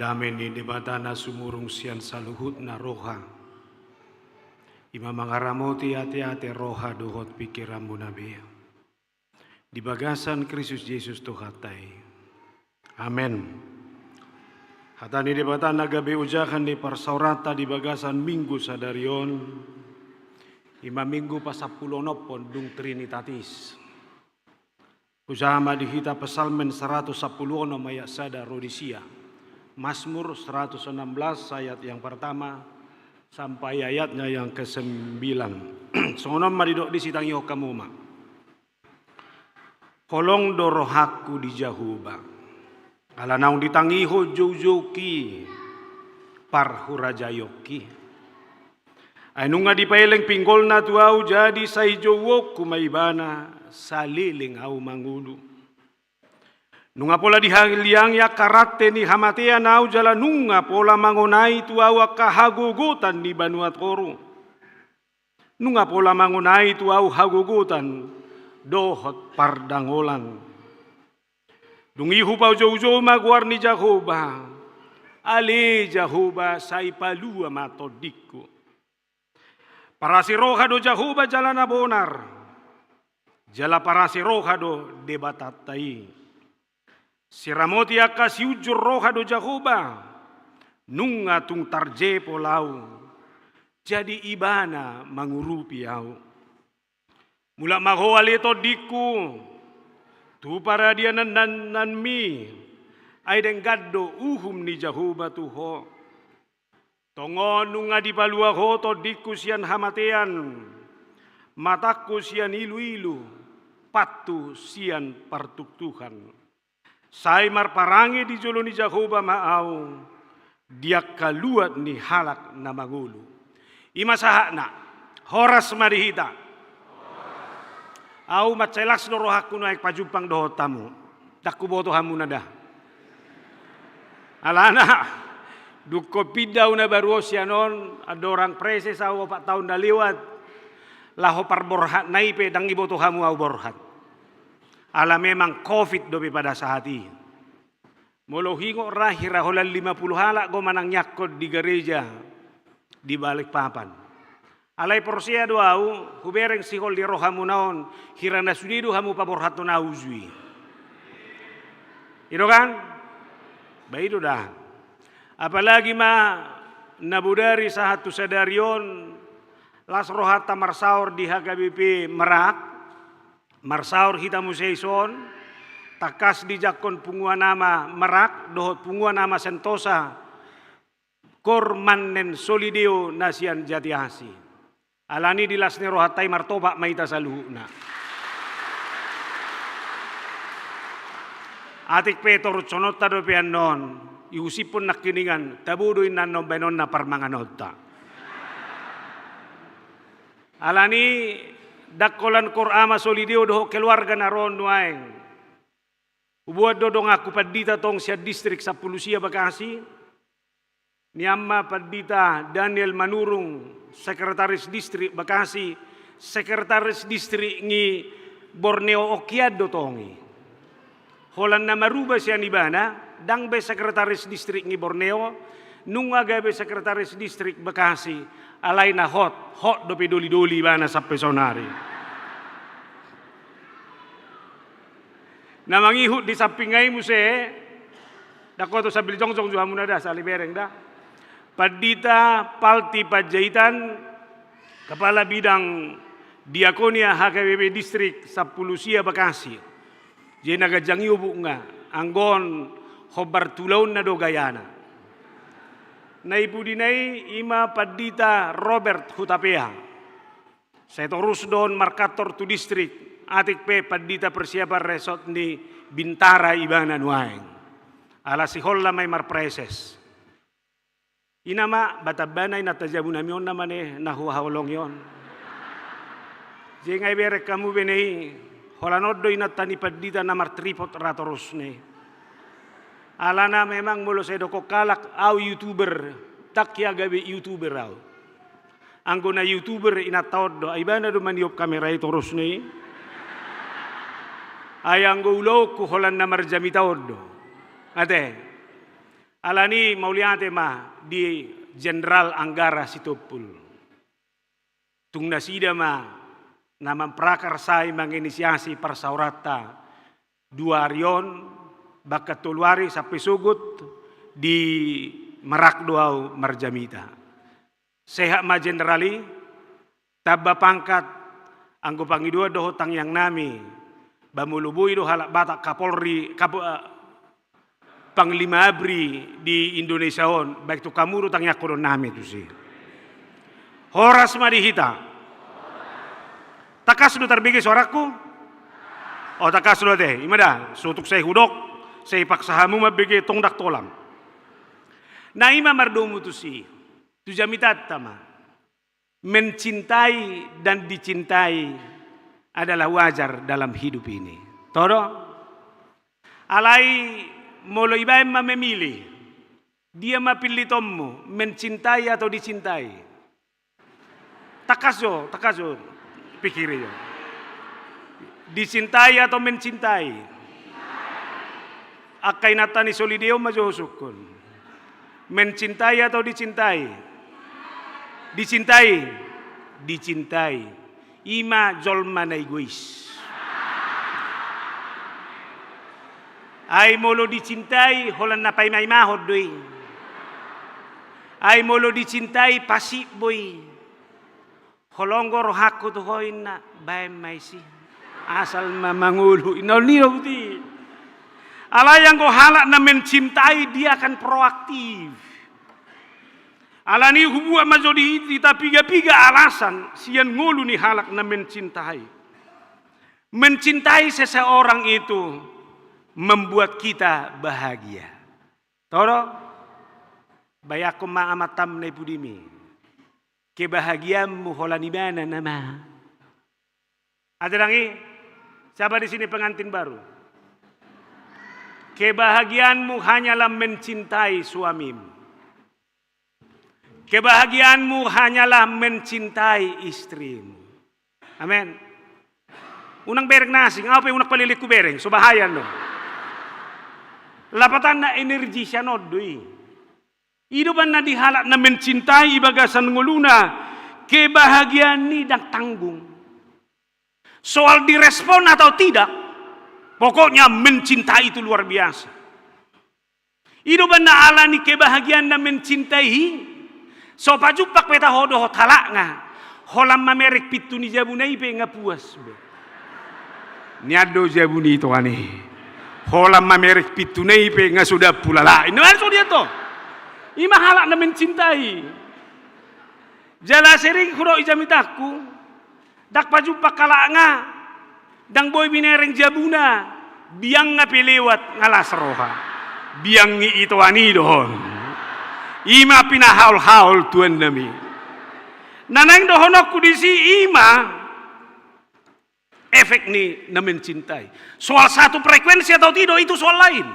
Dame ni Debata na sumurung sian saluhutna roha, i ma mangaramoti ateate, roha dohot pingkiranmuna be di bagasan Kristus Jesus Tuhanta i. Amen. Hata ni Debata na gabe ojahan ni parsaoranta di bagasan Minggu sadari on, i ma Minggu pasampuluonomhon dung Trinitatis. Hujaha ma di hita Psalmen saratus sampulu onom ayat sada ro di sia. Mazmur seratus enam belas ayat yang pertama sampai ayatnya yang kesembilan. Songon on ma didok disi, tangihon hamu ma. Holong do rohangku di Jahowa, ala naung ditangihon joujoungki parhurajaonki. Ai nunga dipaeleng pinggolna tu ahu, jadi sai jouonku ma ibana, saleleng ahu mangolu. Nunga pola dihaliangi angka rante ni hamatean ahu, jala nunga pola mangonai tu ahu angka hagogotan ni banua toru. Nunga pola mangonai tu ahu hagogotan dohot pardangolan. Dung i hupajoujou ma goar ni Jahowa, ale Jahowa, sai palua ma tondingku. Parasi roha do Jahowa jala na bonar, jala parasi roha do Debatanta i. Siramoti angka siunjur roha do Jahowa, nunga tung tarjepol ahu, jadi ibana mangurupi ahu. Mulak ma ho ale tondingku, tu paradianannanmi, ai denggan do uhum ni Jahowa tu ho. Tongon nunga dipalua ho tondingku sian hamatean, matangku sian iluilu, pathu sian partuktuhan. Sai marparange di jolo ni Jahowa ma ahu di angka luat ni halak na mangolu. I ma sahatna. Horas ma di hita. Ahu mansai las do rohangku nuaeng pajumpang dohot hamu. Ndang huboto hamuna da. Alana, dung hupinda ahu na baru on sian on, andorang preses ahu opat taon na lewat, laho parborhatna i pe ndang diboto hamu ahu borhat. Ala memang covid dope pada saat i. Molo huingot ra, hira holan lima puluh halak do manang niangkon di gareja di Balikpapan. Alai porsea do ahu, hubereng sihol ni rohamuna on, hira na sude do hamu paborhathon ahu uju i. I do kan? Ba i do da. Apalagi ma na bodari sahat tu sadari on, las rohanta marsaor di H K B P Merak, marsaor hita muse dison, tangkas dijangkon punguan ama Merak dohot punguan ama Sentosa, Kor Mannen Solideo na sian Jatiasi. Alani di las ni rohanta i martopak ma hita saluhutna. Atik pe torushononta dope annon, ihusipon nangkiningan, tabo do inna annon baenonna parmanganonta. Alani, ndang holan Kor Ama Solideo dohot keluarga na ro on nuaeng. Huboan do donganku pandita tong sian distrik sampulu sia Bekasi. Nian ma Pandita Daniel Manurung, sekretaris distrik Bekasi, sekretaris distrik ni Borneo on hian do tong i. Holan na maruba sian ibana, ndang be sekretaris distrik ni Borneo, nunga gabe sekretaris distrik Bekasi, alai na hot, hot dope doli-doli ibana sampe saonari. Na mangihut di sampingna i muse, ndang holan sambil jongjong jo hamuna da, sali bereng da. Pandita Palti Panjaitan, Kepala Bidang Diakonia H K B P Distrik sampulu sia Bekasi. Jadi na ganjang i obukna, anggo on hombar tu ulaonna do gayana. Na i pudina i, i ma Pandita Robert Hutapea. Sai torus do on markantor tu distrik, atik pe pandita persiapan resort ni Bintara ibana nuaeng. Ala siholla ma i marpreses. I nama, ba tambana inanta jabu nami on nama ne, na huhaholongi on. Jadi nga ibereng hamu be ne i, holan on do inanta ni pandita na martripod ra torus ne. Alana memang molo sai didok halak, ahu youtuber, ndang hea gabe youtuber ahu. Anggo na youtuber inanta on do, ai ibana do maniop kamera i torus ne i. Ai anggo ulaonku holan na marjamita on do. Ate. Alani mauliate ma di Jenderal Anggara Sitompul. Tung nasida ma na mamprakarsai manginisiasi parsaoranta dua ari on, bahkan tolu ari sampe sogot di Merak do au marjamita. Sehat ma Jenderal i, tamba pangkat, anggo pangidoan dohot tangiang nami, ba molo boi do halak Batak Kapolri, Kapo-, eh, Panglima Abri di Indonesia on, baen tu hamu do tangiangkon nami tusi. Horas ma di hita. Tangkas do tarbege suarangku? O, tangkas do ate, i ma da, so tung sai hudok, sai paksa hamu mambege tong ndang tolam. Na i ma mardomu tusi, tu jamitanta ma. Mencintai dan dicintai adalah wajar dalam hidup ini. Toho do? Alai molo ibaen ma memilih, dia ma pillitonmu, mencintai atau dicintai? Tangkas jo, tangkas jo. Pikiri jo. Dicintai atau mencintai? Angka inanta ni Solideo ma jo husungkun. Mencintai atau dicintai? Dicintai. Dicintai. I ma jolma na egois. Ai molo dicintai, holan na paimaimahon do i. Ai molo dicintai, pasip bo i. Holong do rohangku tu ho, inna, baen ma isi. Asal ma mangolu, inna, on i do buti. Alai anggo halak na mencintai, dia akan proaktif. Alani hubuat ma jo di hita piga-piga alasan sian ngolu ni halak na mencintai. Mencintai seseorang itu membuat kita bahagia. Toho do? Bayangkon ma amantam na di pudimi. Kebahagiaanmu holan ibana nama. Ate dang i, siapa di sini pengantin baru? Kebahagiaanmu hanyalah mencintai suamimu. Kebahagiaanmu hanyalah mencintai istrimu. Amen. Unang bereng na asing, au pe unang paleleng hubereng, so bahaya do. Lapatanna energi sian on do i. I do umbahen na di halak na mencintai i bagasan ngoluna, kebahagiaan i ndang tanggung. Soal direspon atau tidak, pokoknya mencintai itu luar biasa. I do umbahen na alani kebahagiaan na mencintai i, so pajumpak pe taho dohot halakna, holan mamereng pintu ni jabuna i pe nga puas be. Nian do jabu ni itoan i. Holan mamereng pintuna i pe nga so dapul halak i. Inna ma so dia to. I ma halak na mencintai. Jala sering hudok i jamitangku. Ndang pajumpak halakna, ndang boi binereng jabuna, biang nga pe lewat nga las roha. Biang ni itoan i do on. I ma pinahaol-haol tuan nami. Na naeng dohononku disi i ma efek ni na mencintai. Soal satu frekuensi atau tidak, itu soal lain.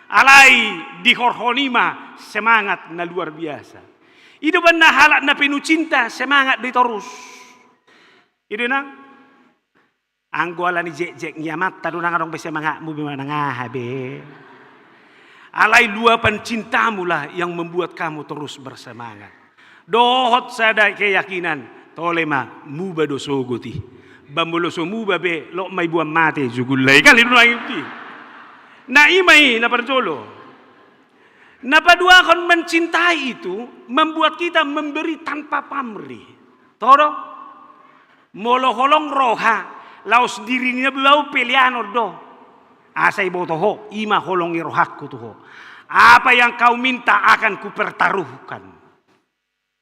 Alai dihorhon i ma semangat na luar biasa. I do umbahen na halak na penuh cinta, semangat do i torus. I do inang. Anggo alani jekjek ni amanta do, ndang adong be semangatmu be manang aha be. Alai luapan cintamulah yang membuat kamu terus bersemangat. Dohot sada keyakinan, tole ma, muba do sogot i. Ba molo so muba pe, loas ma i buan mate jugulna i, kan i do nang i. Na i ma i na parjolo. Na paduahon, mencintai itu membuat kita memberi tanpa pamrih. Toho do? Molo holong roha, laos diri ni na bebau peleanon do. Asa iboto ho, i ma holong ni rohangku tu ho. Apa yang kau minta akan kupertaruhkan.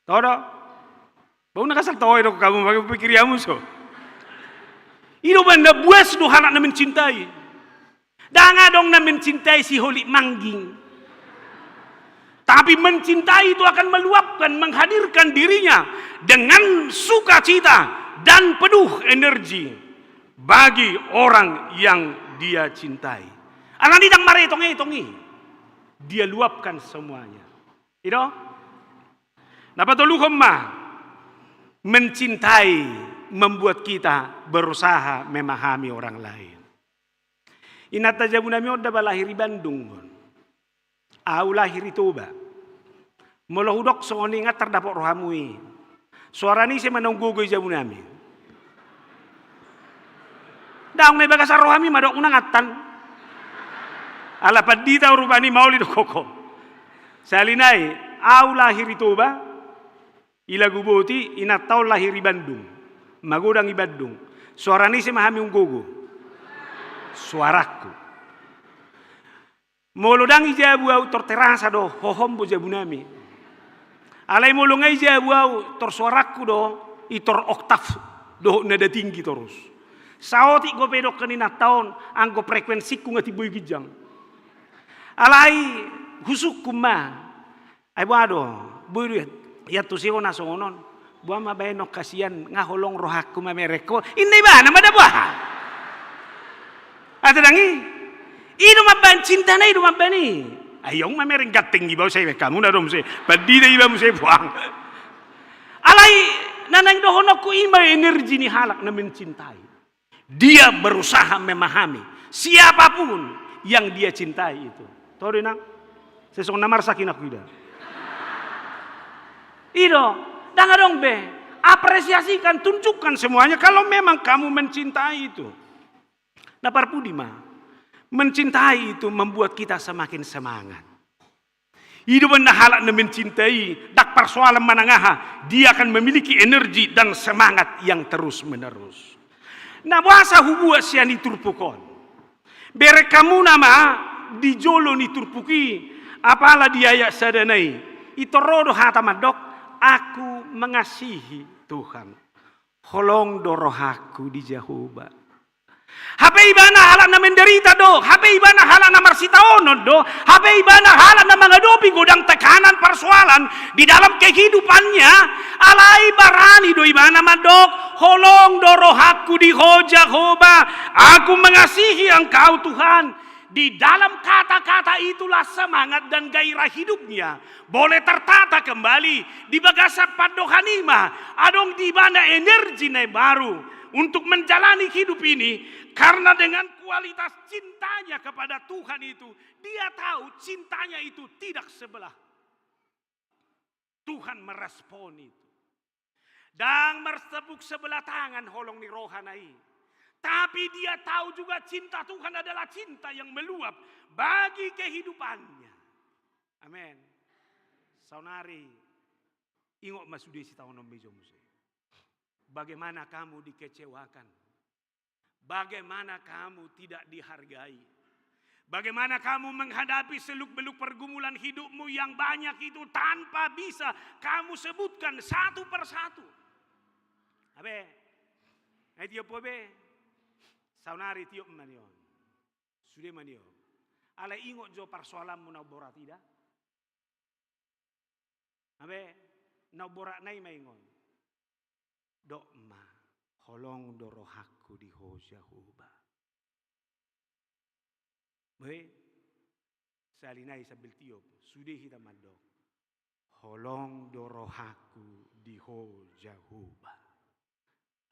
Toho do? Bau na kasal toho do hamu, mangapikiri hamu so. I do umbahen na buas do halak na mencintai. Ndang adong na mencintai si holik mangging. Tapi mencintai itu akan meluapkan, menghadirkan dirinya dengan sukacita dan penuh energi bagi orang yang dia cintai. Alani ndang maretong-etong i. Dia luapkan semuanya. I do? Na patoluhon ma, mencintai membuat kita berusaha memahami orang lain. Inanta jabu nami on da ba lahir i Bandung on. Au lahir i Toba. Molo hudok songon i nga tardapot rohamu i. Soara ni ise ma naung gogo i jabunami? Daong na i bagasan rohami ma dokmu nangatan. Ala pandita rupani maoli do koko. Sahali nai, au lahir i Toba, i Laguboti, inanta on lahir i Bandung. Magodang i Bandung. Soara ni ise ma hami umgogo? Soarangku. Molo ndang i jabu au tor terasa do, hohom do jabunami. Alai molo nga i jabu au tor soarangku do, i tor oktav dohot nada tinggi torus. Saotik do pe dokkon inanta on, anggo frekuensingku nga timbo i ginjang. Alai husungkun ma. Ai boha do, boi do iantusi ho na songon on. Boha ma baenon hasian, nga holong rohangku mamereng ho. Inna ibana ma da boha. Ate ndang i. I do mambaen cintana i do mambaen i. Ai on mamereng ganteng iba muse, iba hamu na do muse. Pandita iba muse puang. Alai na naeng dohononku i ma energi ni halak na mencintai. Dia berusaha memahami siapapun yang dia cintai itu. Tahu do inang? Sesong na marsak inangku ida. I do, ndang adong be. Apresiasikan, tunjukkan semuanya kalau memang kamu mencintai itu. Na parpudi ma, mencintai itu membuat kita semakin semangat. I do umbahen na halak na mencintai, ndang parsoalan manang aha, dia akan memiliki energi dan semangat yang terus-menerus. Na boasa hubuat sian i turpuk on? Bereng hamuna ma di jolo ni turpuk i, apala di ayat sada na i, i tor ro do hata mandok, "Aku mengasihi Tuhan." Holong do rohangku di Jahowa. Hape ibana halak na menderita do, hape ibana halak na marsitaonon do, hape ibana halak na mangadopi godang tekanan parsoalan di dalam kehidupannya, alai barani do ibana mandok, "Holong do rohangku di Ho Jahowa, aku mengasihi Engkau Tuhan." Di dalam kata-kata itulah semangat dan gairah hidupnya boleh tertata kembali di bagasan pandohan i ma, adong di ibana energi na baru untuk menjalani hidup ini, karena dengan kualitas cintanya kepada Tuhan itu, dia tahu cintanya itu tidak sebelah. Tuhan merespon itu. Ndang martepuk sebelah tangan holong ni rohana i. Tapi dia tahu juga cinta Tuhan adalah cinta yang meluap bagi kehidupannya. Amin. Saonari, ingot ma sude sitaonon meja muse. Bagaimana kamu dikecewakan? Bagaimana kamu tidak dihargai? Bagaimana kamu menghadapi seluk-beluk pergumulan hidupmu yang banyak itu tanpa bisa kamu sebutkan satu per satu? Abe, na i tiop ho be, saonari tiop ma nion. Sude ma nion. Alai ingot jo parsoalanmu na umborat i da. Abe, na umboratna i ma ingot. Dok ma, holong do rohangku di Ho Jahowa. Be, sahali nai sambil tiop, sude hita mandok, holong do rohangku di Ho Jahowa.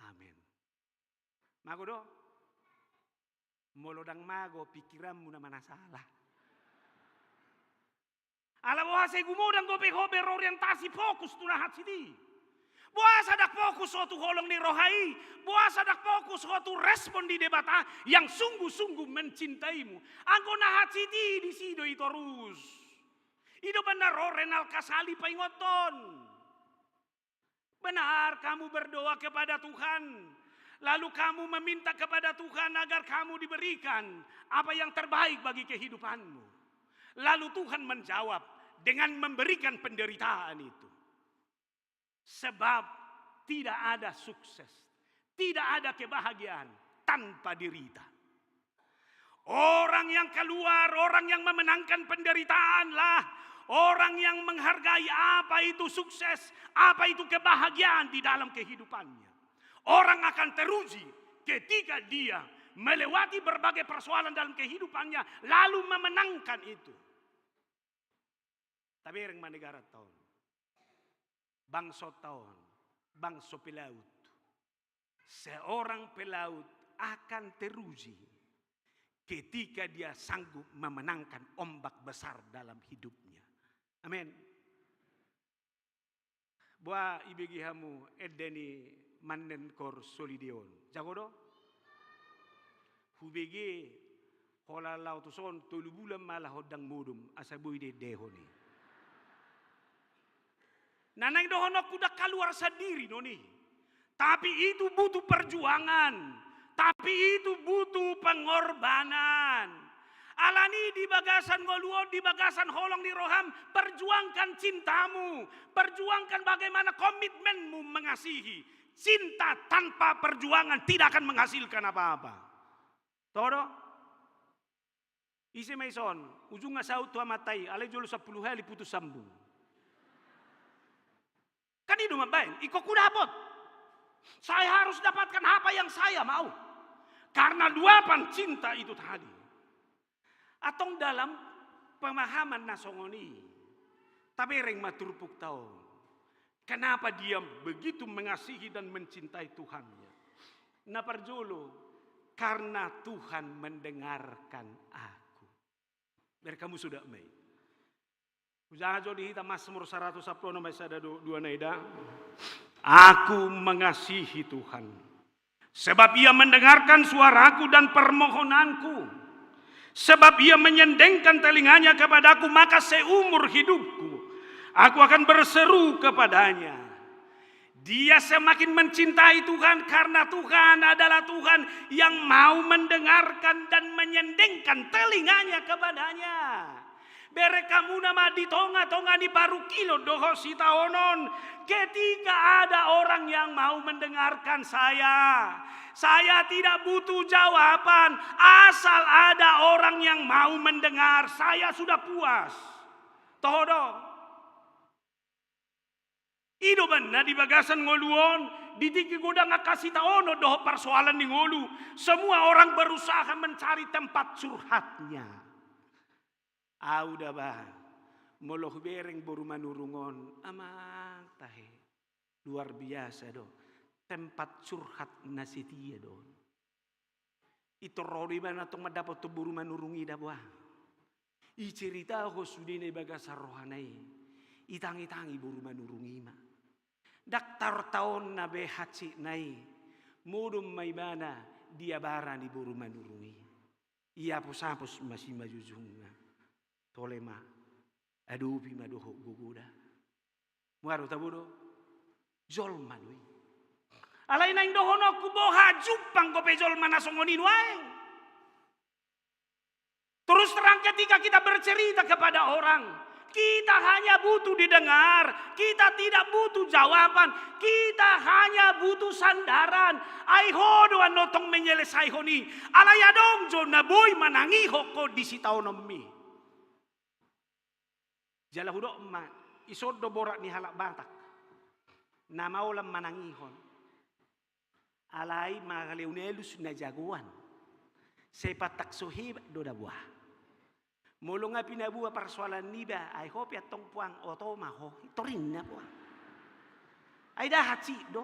Amin. Mago do? Molo ndang mago, pikiranmu nama na sala. Ala boha sai gumodang dope ho berorientasi fokus tu na hansit i? Boasa ndang fokus ho tu holong ni roha i? Boasa ndang fokus ho tu respon di Debata yang sungguh-sungguh mencintaimu? Anggo na hansit i disi do i torus. I do umbahen na ro Renal Kasali paingothon. Benar, kamu berdoa kepada Tuhan, lalu kamu meminta kepada Tuhan agar kamu diberikan apa yang terbaik bagi kehidupanmu. Lalu Tuhan menjawab dengan memberikan penderitaan itu. Sebab tidak ada sukses, tidak ada kebahagiaan tanpa derita. Orang yang keluar, orang yang memenangkan penderitaanlah orang yang menghargai apa itu sukses, apa itu kebahagiaan di dalam kehidupannya. Orang akan teruji ketika dia melewati berbagai persoalan dalam kehidupannya, lalu memenangkan itu. Tabereng ma negaranta on. Bangsonta on, bangso pelaut. Seorang pelaut akan teruji ketika dia sanggup memenangkan ombak besar dalam hidupnya. Amin. Boa ibege hamu ende ni mannen kor solide on. Jago do? Hubege holan laho tuson tolu bulan ma laho ndang modom, asa boi diendehon i. Na naeng dohononku ndang kaluar sandiri non i. Tapi itu butuh perjuangan. Tapi itu butuh pengorbanan. Alani di bagasan ngolu on, di bagasan holong ni roham, perjuangkan cintamu, perjuangkan bagaimana komitmenmu mengasihi. Cinta tanpa perjuangan tidak akan menghasilkan apa-apa. Toho do? Ise ma ison, ujungna saut tu amanta i, alai jolo sampulu hali putus sambung. Kan i do mambaen, ingkon hudapot. Saya harus dapatkan apa yang saya mau. Karena luapan cinta itu tadi. Antong dalam pemahaman na songon i, tabereng ma turpukta on. Kenapa dia begitu mengasihi dan mencintai Tuhannya? Na parjolo, karena Tuhan mendengarkan aku. Bereng hamu suda ma i. Hujaha jo di hita Mazmur saratus sampulu onom ayat sada do-, dua na i da. Aku mengasihi Tuhan. Sebab Ia mendengarkan suaraku dan permohonanku. Sebab Ia menyendengkan telinganya kepadaku, maka seumur hidupku aku akan berseru kepada-Nya. Dia semakin mencintai Tuhan karena Tuhan adalah Tuhan yang mau mendengarkan dan menyendengkan telinganya kepada-Nya. Bereng hamu na ma di tonga-tonga ni parungkilon dohot sitaonon, ketika ada orang yang mau mendengarkan saya, saya tidak butuh jawaban, asal ada orang yang mau mendengar, saya sudah puas. Toho do? I do umbahen na di bagasan ngolu on, di tingki godang angka sitaonon dohot parsoalan ni ngolu, semua orang berusaha mencari tempat curhatnya. Au da bah, molo hubereng boru Manurung on, amang tahe, luar biasa do, tempat curhat na setia do on. Pintor ro do ibana antong mandapothon boru Manurung i da boa. Iceritahon sudena di bagasan rohana i. Itangi-tangi boru Manurung i ma. Ndang taon-taonna be hansitna i, modom ma ibana di abara ni boru Manurung i. Iapus-apus ma simanjujungna. Tole ma. Adopi ma dohot gogo da. Muaru tabo do? Jolma do i. Alai naeng dohononku, boha jumpang dope jolma na songon i nuaeng? Terus terang, ketika kita bercerita kepada orang, kita hanya butuh didengar, kita tidak butuh jawaban, kita hanya butuh sandaran. Ai ho do annon tong menyelesaihon i, alai adong jo na boi manangihon ho di sitaononmi. Jala hudok ma, ison do borat ni halak Batak na maolan manangihon. Alai mangaleon alus na jagoan. Sai patang so hebat do da boa. Molo nga pinaboa parsoalan niba, ai ho pe antong puang oto ma ho, torinna puang. Ai da hansit do.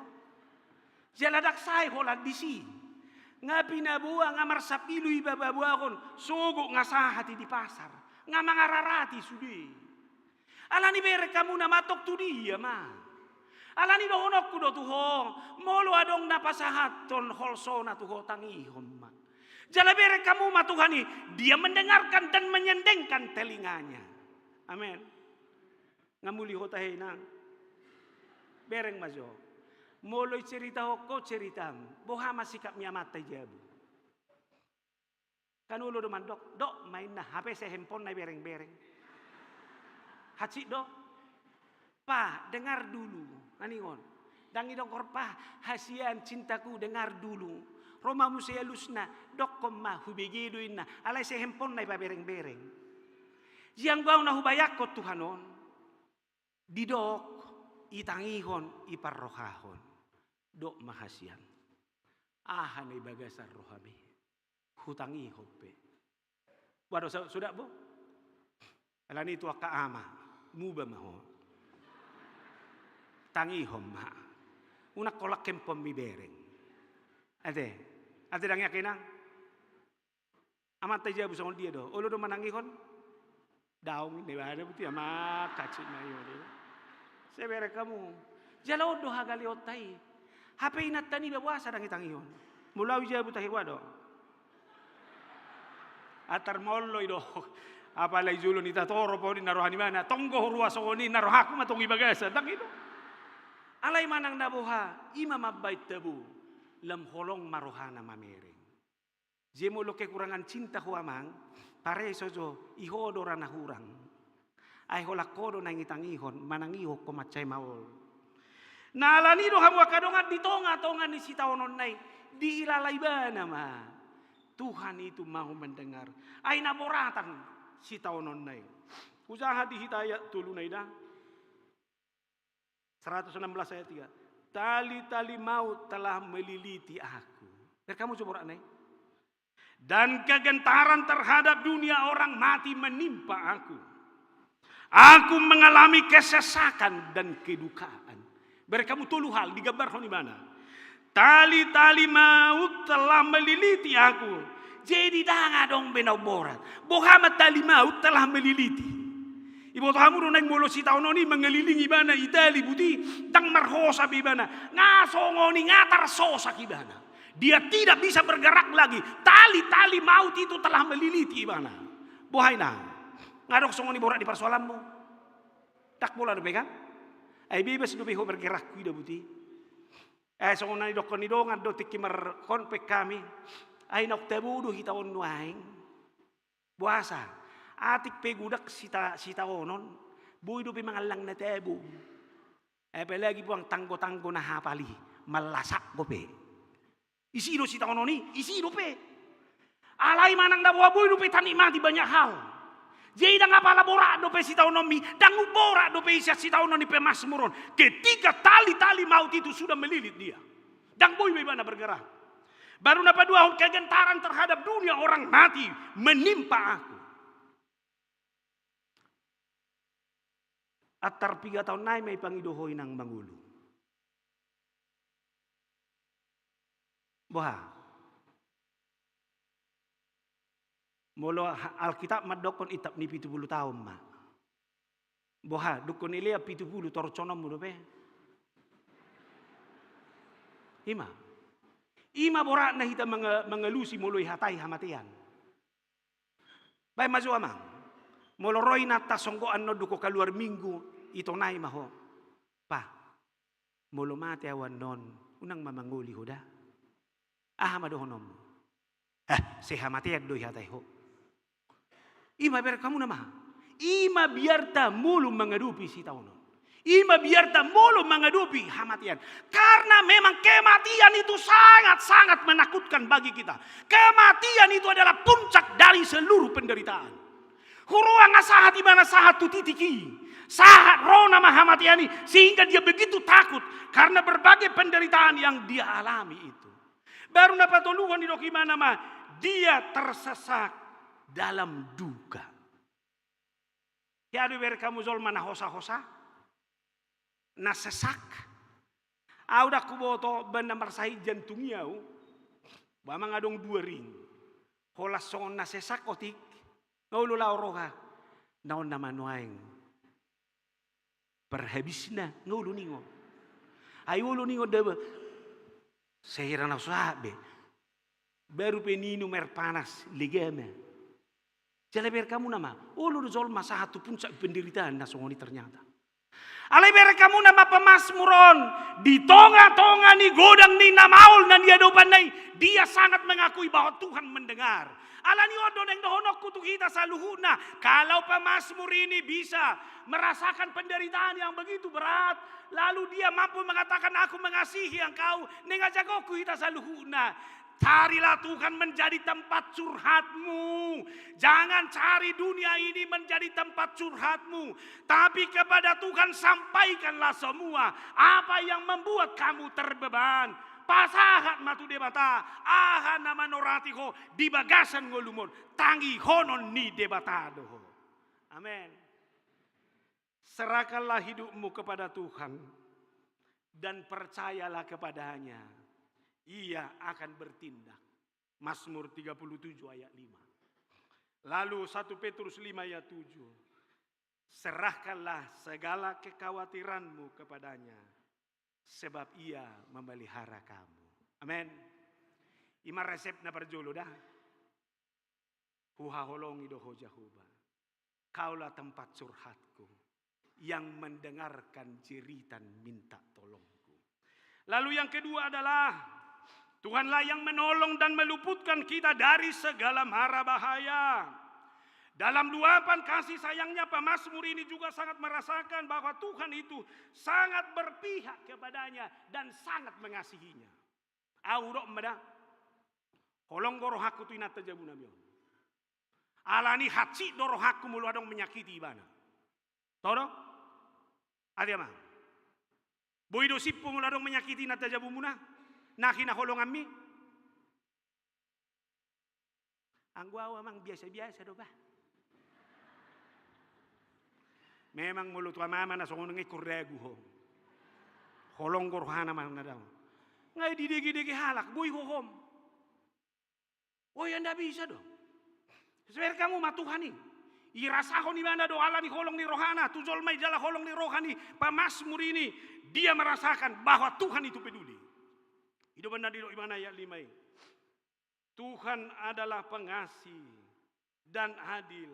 Jala ndang sae holan disi. Nga pinaboa, nga marsambilu iba paboahon, sogot nga sahat i di pasar. Nga mangararati sude. Alani bereng hamu na mantong tu dia ma. Alani dohononku do tu ho, molo adong na pasahathon holsona tu ho, tangihon ma. Jala bereng hamu ma Tuhan i, Dia mendengarkan dan menyendengkan telinganya. Amen. Nga muli ho tahe inang. Bereng ma jo. Molo iceritahon ho ceritam, boha ma sikap ni amanta i jabu? Kan olo do mandok, dok ma inna, hape sai handphone na ibereng-bereng. Hansit do. Pa, dengar dulu. Naningon. Ndang idok ho, pa, hasian cintaku, dengar dulu. Ro ma muse alusna, dokkon ma, hubege do inna. Alai sai handphone na ipabereng-bereng. Jianggo au na hubayangkon Tuhan on. Didok, itangihon, iparrohahon. Dok ma hasian. Aha na i bagasan rohami? Hutangihon pe. Boa do, so-, suda bo? Alani tu angka ama, muba ma ho. Tangihon ma. Unang holan handphonemi bereng. Ate. Ate ndang yakin inang? Amanta i jabu songon dia do? Olo do manangihon? Daong, ninna ibana, buti amat, hansit ma i, olo. Sai bereng hamu. Jala on do hagaleonta i. Hape inanta niba boasa ndang itangihon? Molo au i jabu tahe boha do? Antar molo i do. Apala i jolo ni tatorop on, ninna roha ni ibana, tong do huroha songon i, ninna rohangku ma tong i bagasan, ndang i do. Alai manang na boha, i ma mambahen tabo, lam holong ma rohana mamereng. Jadi molo kekurangan cinta ho amang, pareso jo, i ho do ra na hurang. Ai holan ho do naeng itangihon, manangihon ho mansai maol. Na alani do hamu angka dongan di tonga-tonga ni sitaononna i, dihilala ibana ma. Tuhan itu mau mendengar. Ai na boratan sitaononna i. Hujaha di hita ayat tolu na i da. Seratus enam belas ayat tiga. Tali-tali maut telah meliliti aku. Bereng hamu jo boratna i. Dan kegentaran terhadap dunia orang mati menimpa aku. Aku mengalami kesesakan dan kedukaan. Bereng hamu tolu hal digambarhon ibana. Tali-tali maut telah meliliti aku. Jadi ndang adong be na umborat. Boha ma tali maut telah meliliti? Iboto hamu do naeng molo sitaonon i mangalilingi ibana i tali, buti ndang marhosa be ibana. Nga songon i, nga tarsosak ibana. Dia tidak bisa bergerak lagi. Tali-tali maut itu telah meliliti ibana. Boha i na? Nga adong songon i borat di parsoalanmu? Ndang pola dope kan? Ai bebas dope ho bergerak, huida buti. Eh, songon na nidokkon ni dongan do tingki markonfes hami. Ai naung tabo do hita on nuaeng. Boasa? Atik pe godang sita, sitaonon, boi dope mangallang na tabo. Apalagi buang tanggo-tanggo na hapal i, mallasak dope. Isi do sitaonon i, isi dope. Alai manang na boha, boi dope tanikmati banyak hal. Jadi ndang apala borat dope sitaononmi, ndang umborat dope i sian sitaonon ni pemasmur on. Ketika tali-tali maut itu sudah melilit dia. Ndang boi be ibana bergerak. Baru na paduahon, kegentaran terhadap dunia orang mati menimpa aku. Antar piga taon nai ma ipangido ho inang mangolu. Boha? Molo ha-, Alkitab mandokkon itap ni pitu pulu taon ma. Boha, dungkon i lea pitu pulu torcononmu dope? I ma. I ma boratna hita manga-, mangalusi molo ihatai hamatean. Baen ma jo amang. Molo ro inanta songgot annon dungkon kaluar minggu, itonai ma ho. Pa, molo mate au annon, unang ma mangoli ho da. Aha ma dohononmu? Eh, sai hamatean do ihatai ho. I ma bereng hamu nama. I ma biarta molo mangadopi sitaonon. I ma biarta molo mangadopi hamatean. Karena memang kematian itu sangat-sangat menakutkan bagi kita. Kematian itu adalah puncak dari seluruh penderitaan. Huroha nga sahat ibana sahat tu titik i. Sahat ro nama hamatean i, sehingga dia begitu takut karena berbagai penderitaan yang dia alami itu. Baru na patoluhon didok ibana ma, dia tersesak dalam duka. Hea do ibereng hamu jolma na hosa-hosa? Na sesak? Au ndang huboto, baen na marsahit jantung i au. Ba manang adong dua ring. Holan songon na sesak otik. Nga olo lao roha. Na on nama nuaeng. Parhabisna, nga olo ningon. Ai olo ningon da ba. Sehera na so sahat be. Baru pe niinum air panas, lega ma. Jala bereng hamu nama, olo do jolma sahat tu puncak penderitaan na songon i ternyata. Alai bereng hamu nama pemasmur on, di tonga-tonga ni godang ni na maol na niadopanna i, dia sangat mengakui bahwa Tuhan mendengar. Alani on do naeng dohononku tu hita saluhutna, kalau pemazmur ini bisa merasakan penderitaan yang begitu berat, lalu dia mampu mengatakan, "Aku mengasihi engkau," naeng ajakonku hita saluhutna. Carilah Tuhan menjadi tempat curhatmu. Jangan cari dunia ini menjadi tempat curhatmu. Tapi kepada Tuhan sampaikanlah semua apa yang membuat kamu terbeban. Pasahat ma tu Debata, aha na manorati ho di bagasan ngolum on, tangihonon ni Debata do ho. Amen. Serahkanlah hidupmu kepada Tuhan dan percayalah kepada-Nya. Ia akan bertindak. Mazmur tiga puluh tujuh ayat lima. Lalu satu Petrus lima ayat tujuh, "Serahkanlah segala kekhawatiranmu kepada-Nya, sebab Ia memelihara kamu." Amen. I ma resepna parjolo da. Huhaholongi do Ho Jahowa. Kaulah tempat curhatku, yang mendengarkan jeritan minta tolongku. Lalu yang kedua adalah, Tuhanlah yang menolong dan meluputkan kita dari segala mara bahaya. Dalam luapan kasih sayangnya, pemazmur ini juga sangat merasakan bahwa Tuhan itu sangat berpihak kepadanya dan sangat mengasihinya. Au dok ma da, holong do rohangku tu inanta jabunami on. Alani hansit do rohangku molo adong menyakiti ibana. Toho do? Ate amang. Boi do simpul molo adong menyakiti inanta jabumuna, na hinaholonganmi? Anggo au amang biasa-biasa do bah. Memang molo tu amang na songon i ingkon ragu ho. Holong do rohana ma na dao. Nga didegedege halak boi hohom. O ya nda bisa do. Sebereng hamu ma Tuhan i. Irasahon ibana do alani holong ni rohana tu jolma i jala holong ni roha ni pemazmur ini. Dia merasakan bahwa Tuhan itu peduli. I do umbahen na didok ibana ayat lima i. Tuhan adalah pengasih dan adil,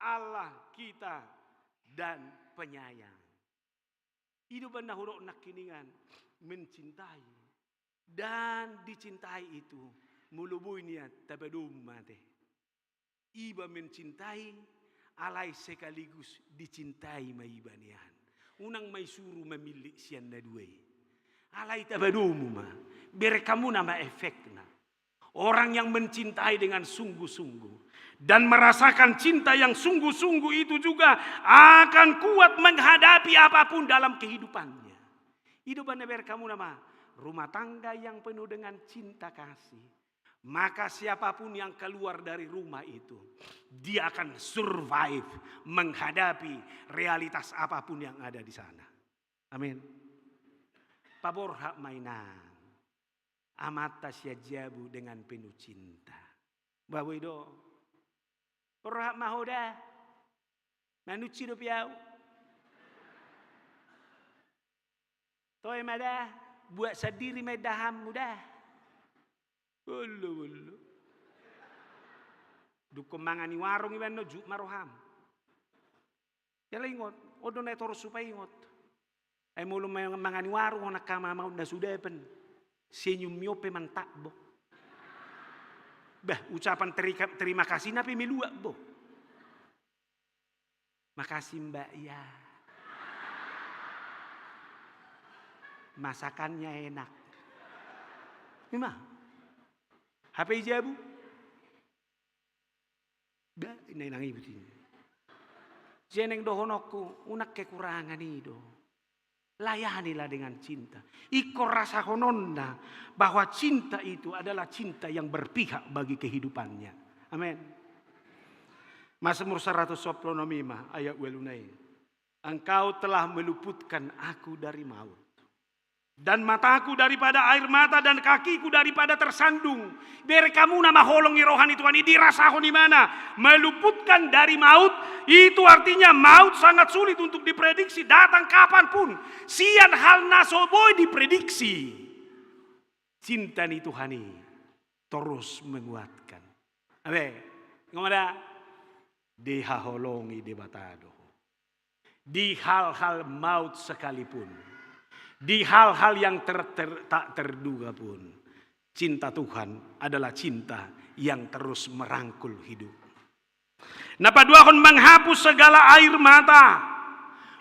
Allah kita dan penyayang. I do umbahen na hudok nangkiningan, mencintai dan dicintai itu molo boi nian tapadomu ma ate. Iba mencintai, alai sekaligus dicintai ma iba nian. Unang ma isuru mamillit sian na dua i. Alai tapadomu ma, bereng hamu nama efekna. Orang yang mencintai dengan sungguh-sungguh dan merasakan cinta yang sungguh-sungguh itu juga akan kuat menghadapi apapun dalam kehidupannya. I do umbahen na bereng hamu nama, rumah tangga yang penuh dengan cinta kasih, maka siapapun yang keluar dari rumah itu, dia akan survive menghadapi realitas apapun yang ada di sana. Amin. Paborhat ma inang amanta sian jabu dengan penuh cinta. Bah boi do. Borhat ma ho da. Manunsi dope au. Toe ma da, buat sandiri ma indahanmu da. Olo, olo. Dungkon mangan i warung iba annon jut ma roham. Jala ingot, on do na torus hupaingot. Ai molo ma-, mangan i warung on angka mamaon na sudapan. Senyummi on pe mantap bo. Bah, ucapan terika-, terima kasihna pe meluap bo. Makasih Mbak ya. Masakannya enak. I ma. Hape i jabu. Ba, inna inang i buti. Jeneng dohononku, unang kekurangan i do. Layanilah dengan cinta. Ingkon rasahononna bahwa cinta itu adalah cinta yang berpihak bagi kehidupannya. Amin. Mazmur seratus sepuluh nomima ayat ualu nai. Engkau telah meluputkan aku dari maut. Dan mataku daripada air mata dan kakiku daripada tersandung. Bereng hamu nama holong ni roha ni Tuhan i dirasahon ibana. Meluputkan dari maut, itu artinya maut sangat sulit untuk diprediksi. Datang kapanpun. Sian hal na so boi diprediksi. Cinta ni Tuhan i terus menguatkan. Abe, ngomong da. Dihaholongi Debata do. Di hal-hal maut sekalipun, di hal-hal yang ter-, ter-, tak terduga pun, cinta Tuhan adalah cinta yang terus merangkul hidup. Na paduahon, menghapus segala air mata.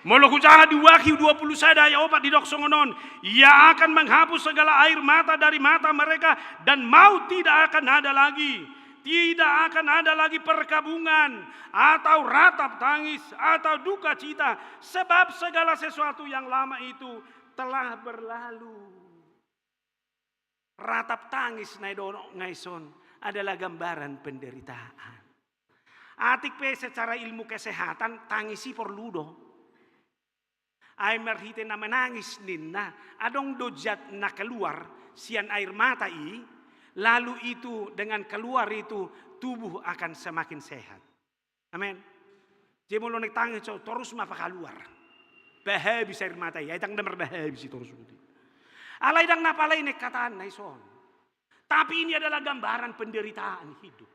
Molo hujaha di Wahyu dua puluh sada ayat opat didok songon on, Ia akan menghapus segala air mata dari mata mereka, dan maut tidak akan ada lagi. Tidak akan ada lagi perkabungan, atau ratap tangis, atau duka cita, sebab segala sesuatu yang lama itu telah berlalu. Ratap tangis na didok nga ison adalah gambaran penderitaan. Atik pe secara ilmu kesehatan tangis i porlu do. Ai marhite na menangis ninna, adong do zat na keluar sian air mata i, lalu itu dengan keluar itu tubuh akan semakin sehat. Amen. Jadi molo naeng tangis, so, torus ma pakaluar. Bahabis air mata i, ai ndang na marbahabis i torus. Alai ndang na pala i naeng hataanna i son. Tapi ini adalah gambaran penderitaan hidup.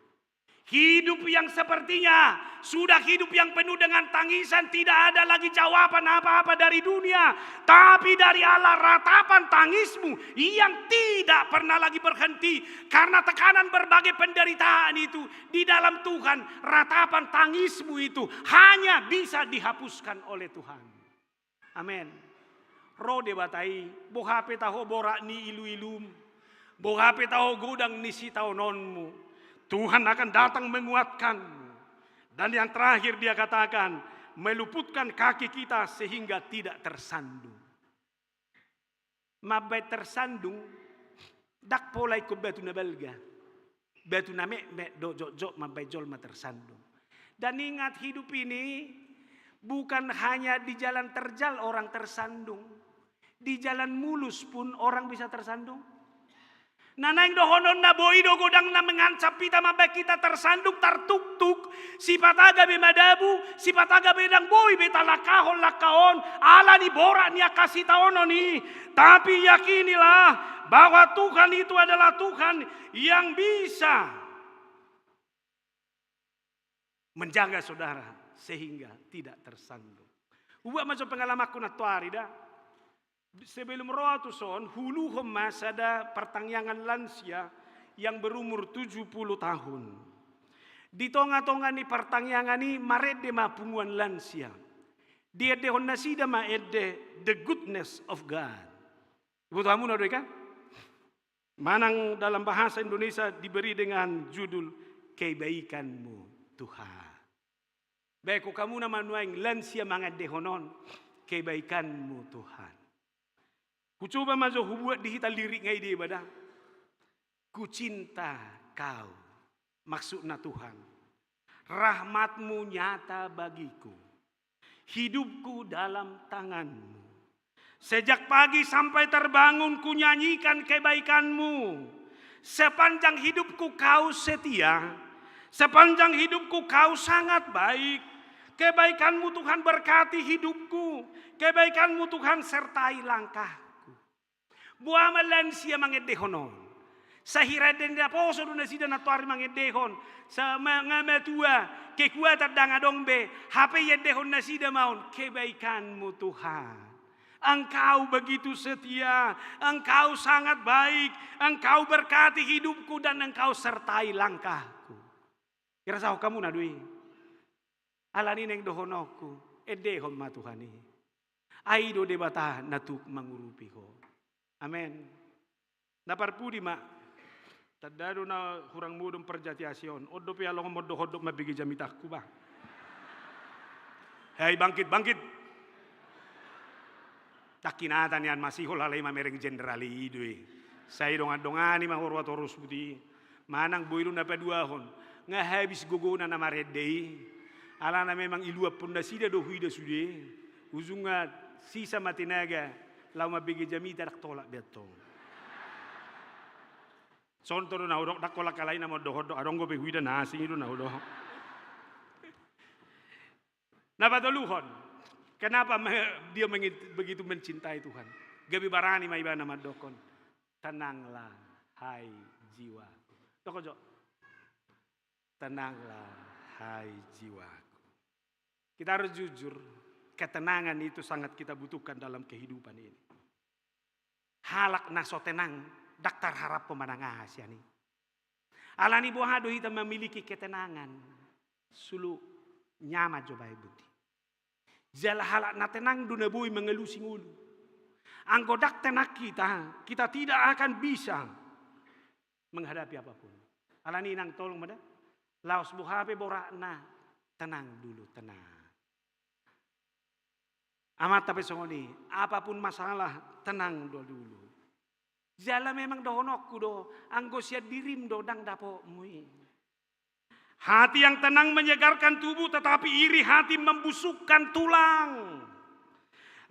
Hidup yang sepertinya sudah hidup yang penuh dengan tangisan, tidak ada lagi jawaban apa-apa dari dunia, tapi dari Allah ratapan tangismu yang tidak pernah lagi berhenti. Karena tekanan berbagai penderitaan itu, di dalam Tuhan, ratapan tangismu itu hanya bisa dihapuskan oleh Tuhan. Amen. Ro Debata i, boha pe taho borat ni iluilum, boha pe taho godang ni sitaononmu, Tuhan akan datang menguatkanmu. Dan yang terakhir dia katakan, meluputkan kaki kita sehingga tidak tersandung. Mambaen tersandung, ndang pola ingkon batu na balga. Batu na metmet do jotjot mambaen jolma tersandung. Dan ingat, hidup ini bukan hanya di jalan terjal orang tersandung. Di jalan mulus pun orang bisa tersandung. Na naeng dohononna, boi do godang na mengancam hita, mambaen hita tersandung, tartuktuk, sipata gabe madabu, sipata gabe ndang boi be talangkahon langka on, ala ni borat ni angka sitaonon i. Tapi yakinilah bahwa Tuhan itu adalah Tuhan yang bisa menjaga saudara sehingga tidak tersandung. Hubuat ma jo pengalamanku nantoari da. Sebelum ro au tuson, huuluhon ma sada partangiangan lansia yang berumur tujuh puluh tahun. Di tonga-tonga ni partangiangan i marende ma punguan lansia. Diendehon nasida ma ende The Goodness of God. Iboto hamuna do i kan? Manang dalam bahasa Indonesia diberi dengan judul Kebaikan-Mu Tuhan. Baen hamuna ma nuaeng lansia mangendehon on, Kebaikan-Mu Tuhan. Hucoba ma jo hubuat di hita lirikna i, deba da. Kucinta Kau, maksudna Tuhan. Rahmat-Mu nyata bagiku. Hidupku dalam tangan-Mu. Sejak pagi sampai terbangun kunyanyikan kebaikan-Mu. Sepanjang hidupku Kau setia. Sepanjang hidupku Kau sangat baik. Kebaikan-Mu Tuhan berkati hidupku. Kebaikan-Mu Tuhan sertai langkahku. Boha ma lansia mangendehon on? Sahira ende ni naposo do nasida nantoari mangendehon. Sa-, ma-, nga matua, kekuatan ndang adong be, hape iendehon nasida ma on, Kebaikan-Mu Tuhan. Engkau begitu setia, Engkau sangat baik, Engkau berkati hidupku dan Engkau sertai langkahku. Dirasahon hamuna do i? Alani i naeng dohononku, endehon ma Tuhan i. Ai i do Debata na tuk mangurupi ho. Amen. Na parpudi ma. Tanda do na hurang modom parjati asi on. On dope along mondok-ondok mambege jamitangku bah. Hei, bangkit, bangkit. Ndang hinata nian masihol, alai mamereng jenderal i do i. Sai dongan-dongani ma ho ruas torus buti. Manang boi do na paduahon. Nga habis gogona na marende i. Alana memang iluaphon nasida do huida sude. Ujungna sisa ma tenaga laho mambege jamita, ndang tolap be antong. Songon i do na hudok, ndang holan halai na mondok-ondok, adong dope huida na asing i do na hudok. Na patoluhon, kenapa me-, dia mengi-, begitu mencintai Tuhan? Gabe barani ma ibana mandokhon, "Tenanglah, hai jiwaku." Dokhon jo, "Tenanglah, hai jiwaku." Kita harus jujur, ketenangan itu sangat kita butuhkan dalam kehidupan ini. Halak na so tenang, ndang tarharaphon manang aha sian i. Alani boha do hita memiliki ketenangan? Sulu nyaman jo baen buti. Jala halak na tenang do na boi mangalusi ngolu. Anggo ndang tenang hita, kita tidak akan bisa menghadapi apapun. Alani i nang tolong ma da. Laos boha pe boratna, tenang dulu, tenang. Amanta pe songon i, apapun masalah, tenang do dulu. Jala memang dohononku do, anggo sian dirim do ndang dapotmu i. Hati yang tenang menyegarkan tubuh, tetapi iri hati membusukkan tulang.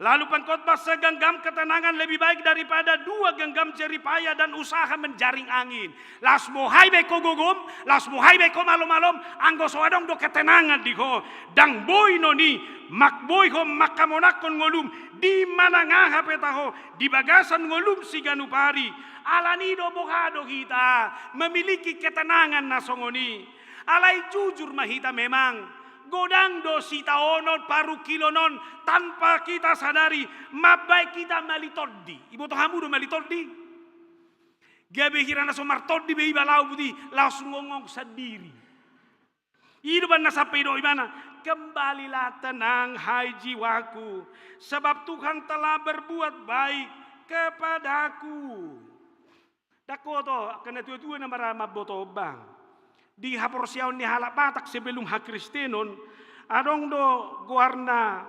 Lalu pengkhotbah segenggam ketenangan lebih baik daripada dua genggam jeripaya dan usaha menjaring angin. Laos boha ibaen ho gogom, laos boha ibaen ho malommalom, anggo so adong do ketenangan di ho. Ndang boi non i, mamboi ho manghamonanghon ngolum, di manang aha pe taho, di bagasan ngolum siganup ari. Alani i do boha do hita memiliki ketenangan na songon i. Alai jujur ma hita memang, godang do sitaonon parungkilon on tanpa kita sadari, mambaen hita mali tondi. Iboto hamu do mali tondi? Gabe hira na so martondi be iba laho buti, laos ngongong sandiri. I do umbahen na sampe didok ibana, "Kembalilah tenang, hai jiwaku, sebab Tuhan telah berbuat baik kepadaku." Ndang ho oto, angka na tuatua na marboto, bang. Di haporseaon ni halak Batak sebelum hakristenon, adong do goarna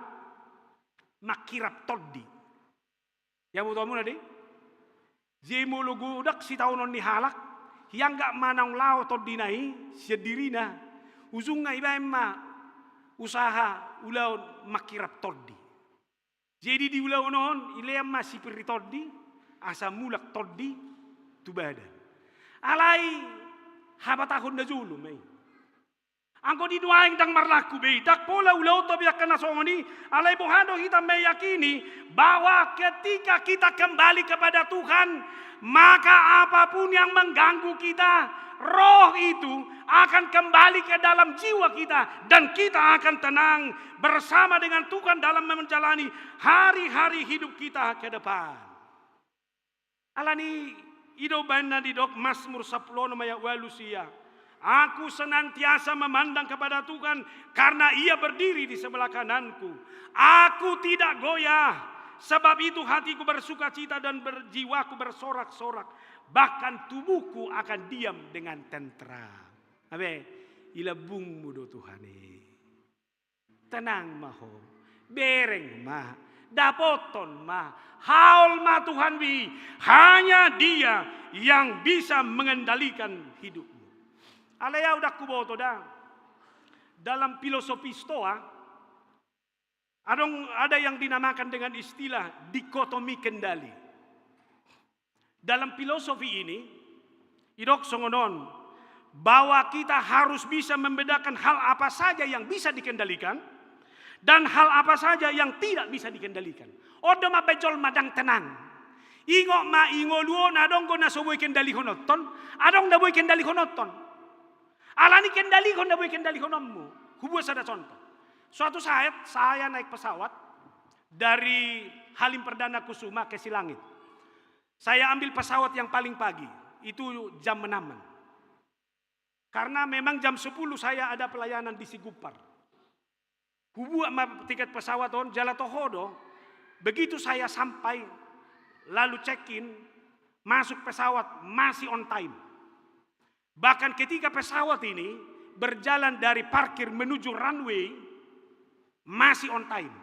mangkirap tondi. Ia boto hamuna do i? Jadi molo godang sitaonon ni halak, ianggo ma naung laho tondina i sian dirina, ujungna ibaen ma usaha ulaon mangkirap tondi. Jadi di ulaon on, ilean ma sipir ni tondi, asa mulak tondi tu badan. Alai habatahon na jolo ma i. Anggo di nuaeng ndang marlaku be i, ndang pola ulaonta be angka na songon i, alai boha do hita meyakini bahwa ketika kita kembali kepada Tuhan, maka apapun yang mengganggu kita, roh itu akan kembali ke dalam jiwa kita, dan kita akan tenang bersama dengan Tuhan dalam menjalani hari-hari hidup kita ke depan. Alani i do umbahen na didok Mazmur sampulu onom ayat ualu sia, "Aku senantiasa memandang kepada Tuhan, karena Ia berdiri di sebelah kananku. Aku tidak goyah, sebab itu hatiku bersukacita dan ber-, jiwaku bersorak-sorak. Bahkan tubuhku akan diam dengan tentram." Abe, i lambungmu do Tuhan i. Tenang ma ho, bereng ma, dapothon ma, haol ma Tuhanmi, hanya Dia yang bisa mengendalikan hidupmu. Alai ahu ndang huboto da. Dalam filosofi Stoa, adong, ada yang dinamakan dengan istilah dikotomi kendali. Dalam filosofi ini, didok songon on, bahwa kita harus bisa membedakan hal apa saja yang bisa dikendalikan dan hal apa saja yang tidak bisa dikendalikan. On do mambaen jolma ndang tenang. Ingot ma, i ngolu on adong do na so boi kendalihononhon, adong na boi kendalihononhon. Alani kendalihon na boi kendalihononmu. Hubuat sada contoh. Suatu saat saya naik pesawat dari Halim Perdana Kusuma ke Silangit. Saya ambil pesawat yang paling pagi, itu jam enam-an. Karena memang jam sepuluh saya ada pelayanan di Sigupar. Hubuat ma tiket pesawat on, jala toho do, begitu saya sampai, lalu check-in, masuk pesawat, masih on time. Bahkan ketika pesawat ini berjalan dari parkir menuju runway, masih on time.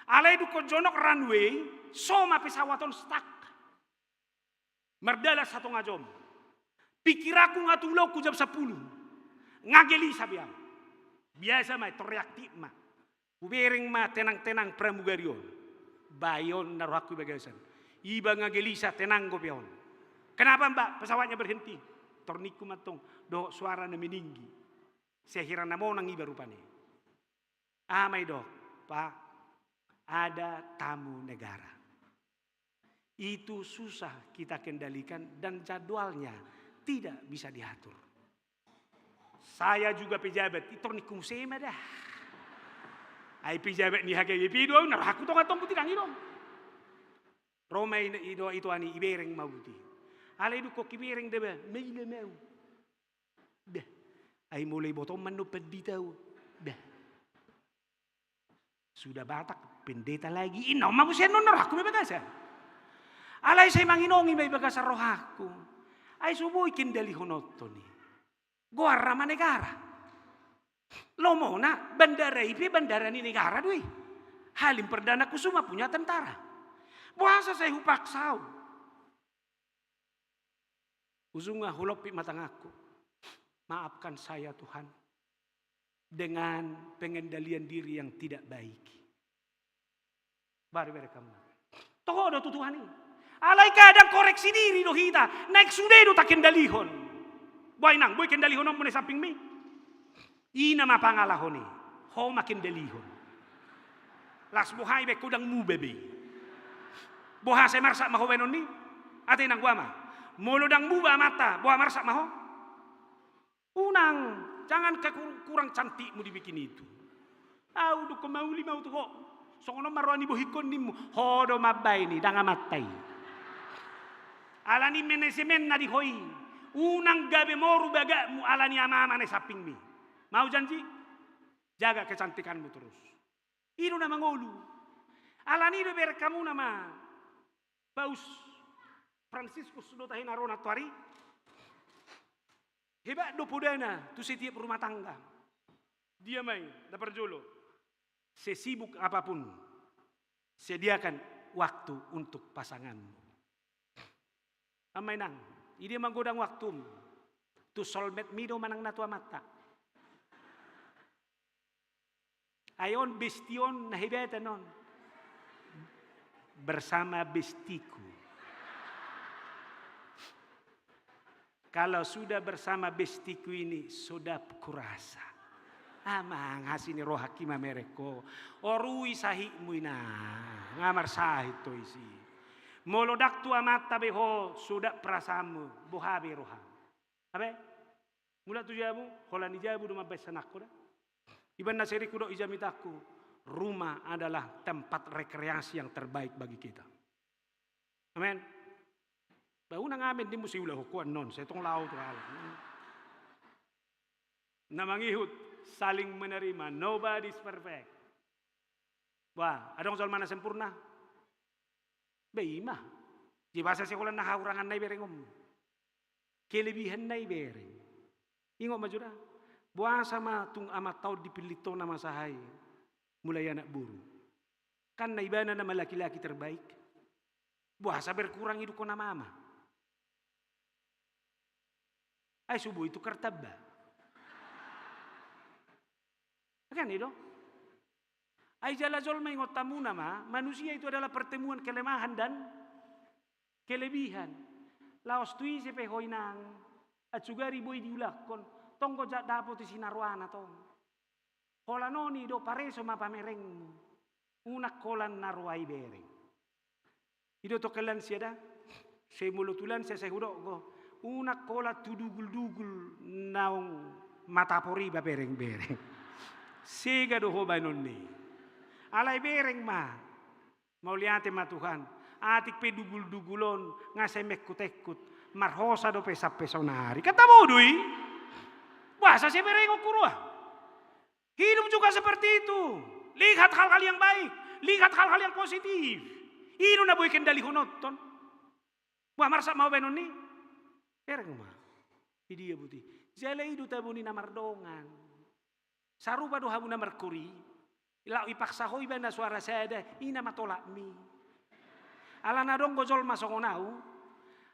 Alai dung ho jonok runway, so ma pesawat on stuck. Mardalan satonga jom. Pikiranku nga tu ulaonku jam sampulu. Nga gelisa be ahu. Biasa ma i, tor reaktif ma. Hubereng ma tenang-tenang pramugari on. Bah, i on na rohangku i bagasan. Iba nga gelisa, tenang do pe on. Kenapa, Mbak, pesawatnya berhenti? Tor ningku mantong dohot suara na meninggi. Sehira na monang iba rupani. Aha ma didok, Pak, ada tamu negara. Itu susah kita kendalikan dan jadwalnya tidak bisa diatur. Saya juga pejabat, i tor ningku muse ma da. Ai pejabat ni H K B P do ahu, na rohangku tonga tong buti ndang i do. Ro ma i, i do, i tu ani, ibereng ma buti. Alai dung ho ibereng da ba, maila ma ahu. Dah. Ai molo ibotom ma annon pandita on. Dah. Sudah Batak, pendeta lagi. Inna on ma muse annon, na rohangku ma i bagasan. Alai sai manginongi ma i bagasan rohangku. Ai so boi kendalihononhon i. Goarna ma negara. Lomona, bandara i pe bandara ni negara do i. Halim Perdana Kusuma punya tentara. Boasa sai hupaksa ahu? Ujungna hulompit ma tanganku. Maafkan saya, Tuhan, dengan pengendalian diri yang tidak baik. Baru ibereng hamu. Toho do tu Tuhan i. Alai kadang koreksi diri do hita, naeng sude do takendalihon. Boha inang, boi kendalihononmu na di sampingmi? I nama pangalahon i, ho ma kendalihon. Las boha ibaen ho, ndang muba be i. Boha, sai marsak ma ho baenon ni? Ate inang, boha ma? Molo ndang muba amanta, boha, marsak ma ho? Unang, jangan kekur-, kurang cantikmu dibikin itu. Au dungkon mauli ma au tu ho. Songon on ma roha ni bohingkon, nimmu. Ho do mambaen i, ndang amanta i. Alani manajemenna di ho i. Unang gabe moru bagakmu alani ama-ama na di sampingmi. Mau janji? Jaga kecantikanmu terus. I do na mangolu. Alani i do ibereng hamu nama Paus Fransiskus do tahe na ro nantoari. Hebat do podana tu setiap rumah tangga. Dia ma i, na parjolo. Sesibuk apapun, sediakan waktu untuk pasanganmu. Amang inang, i dia manggodang waktum? Tu soulmate-mi do manang na tu amanta? Ai on besti on na hebatan on. Bersama bestiku. Kalau sudah bersama bestiku ini, sodap kurasa. Amang, asi ni rohangki mamereng ho. Orui sahitmu inang, nga marsahit ho isi. Molo ndang tu amanta be ho sodap perasaanmu, boha be roham? Ape? Mulak tu jabu, holan di jabu do mambaen sanangku da. Iba na sering hudok i jamitangku, rumah adalah tempat rekreasi yang terbaik bagi kita. Amen. Ba unang amen, nimmu sai ulahon ho annon, sai tong laho tu halak. Na mangihut, saling menerima, nobody is perfect. Wah, adong jolma na sempurna? Ba i ma. Jadi boasa sai holan na hahuranganna ibereng on? Kelebihanna ibereng. Ingot ma jo da. Boasa ma tung amanta on dipillit ho na masa i mulai anak boru? Kan na ibana nama laki-laki terbaik. Boasa berkurang idukkon ama-ama? Ai so boi tukar tamba. Kan i do? Ai jala jolma, ingot hamu nama, manusia itu adalah pertemuan kelemahan dan kelebihan. Laos tu ise pe ho inang, ansugari boi diulakkon, tong do ja dapot isi na roana tong. Holan on i do, pareso ma pamerengmu. Unang holan na roa ibereng. I do tongkin lansia da. Sai molo tu lansia sai hudok ho. Unang holan tu dugul-dugul naung matapor i pamereng-mereng. Sega do ho baenon ni. Alai bereng ma. Mauliate ma Tuhan. Atik pe dugul-dugul on nga sai mengkut-engkut. Marhosa dope sampe saonari. Kan tabo do i. Boasa sai berengonku roa? Hidup juga seperti itu. Lihat hal-hal yang baik. Lihat hal-hal yang positif. I do na boi kendalihononton. Boha, marsak ma ho baenon ni? Bereng ma. Di dia buti? Jala i do tabo ni na mardongan. Sarupa do hamu na markori. Laho ipaksa ho ibana suara sada, i nama tolakmi. Alana adong do jolma songon au.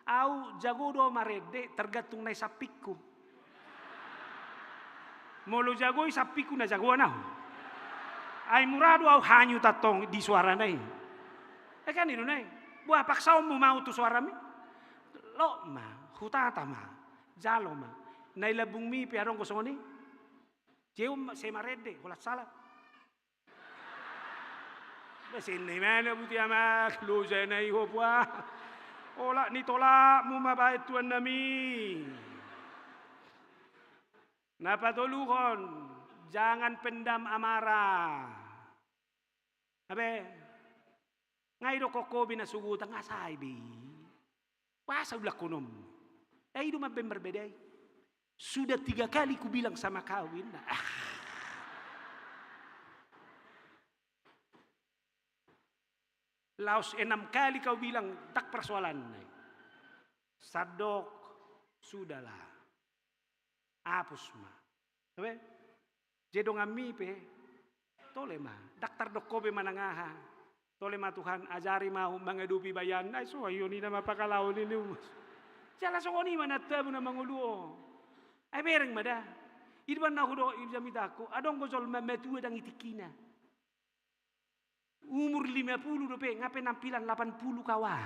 Au jago do au marende, tergantung na di sampingku. Molo jago i sampingku, na jagoan au. Ai mura do au hanyut antong di suarana i. E kan i do na i. Boha, paksaonmu ma au tu suarami? Lot ma, hutata ma, jalo ma. Na di lambungmi pe adong do songon i. Jeu ma, sai marende, holan sala. Ba sian na i ma na buti amak, loja na i ho, boha. Olat ni tolakmu ma baen tuan nami. Na patoluhon, jangan pendam amarah. Abe, nga i do ho be na sogot, nga sai be i. Boasa ulakhononmu? E, i do mambaen marbeda i. Sudah tiga kali kubilang sama kau, inna. Ah. Laos enam kali kau bilang, ndang persoalanna i. Sandok, sudahlah. Hapus ma. Abe? Jadi donganmi pe, tole ma. Ndang tardok ho be manang aha. Tole ma Tuhan, ajari ma au mangadopi bayanna, ai so, ai on i nama pangalaho ni umus. Jala songon i ma na tabo na mangolu on. Ai bereng ma da. I do umbahen na hudok i jamitangku, adong do jolma matua ndang i tingkina. Umur lima puluh dope, nga penampilan delapan puluh kawa.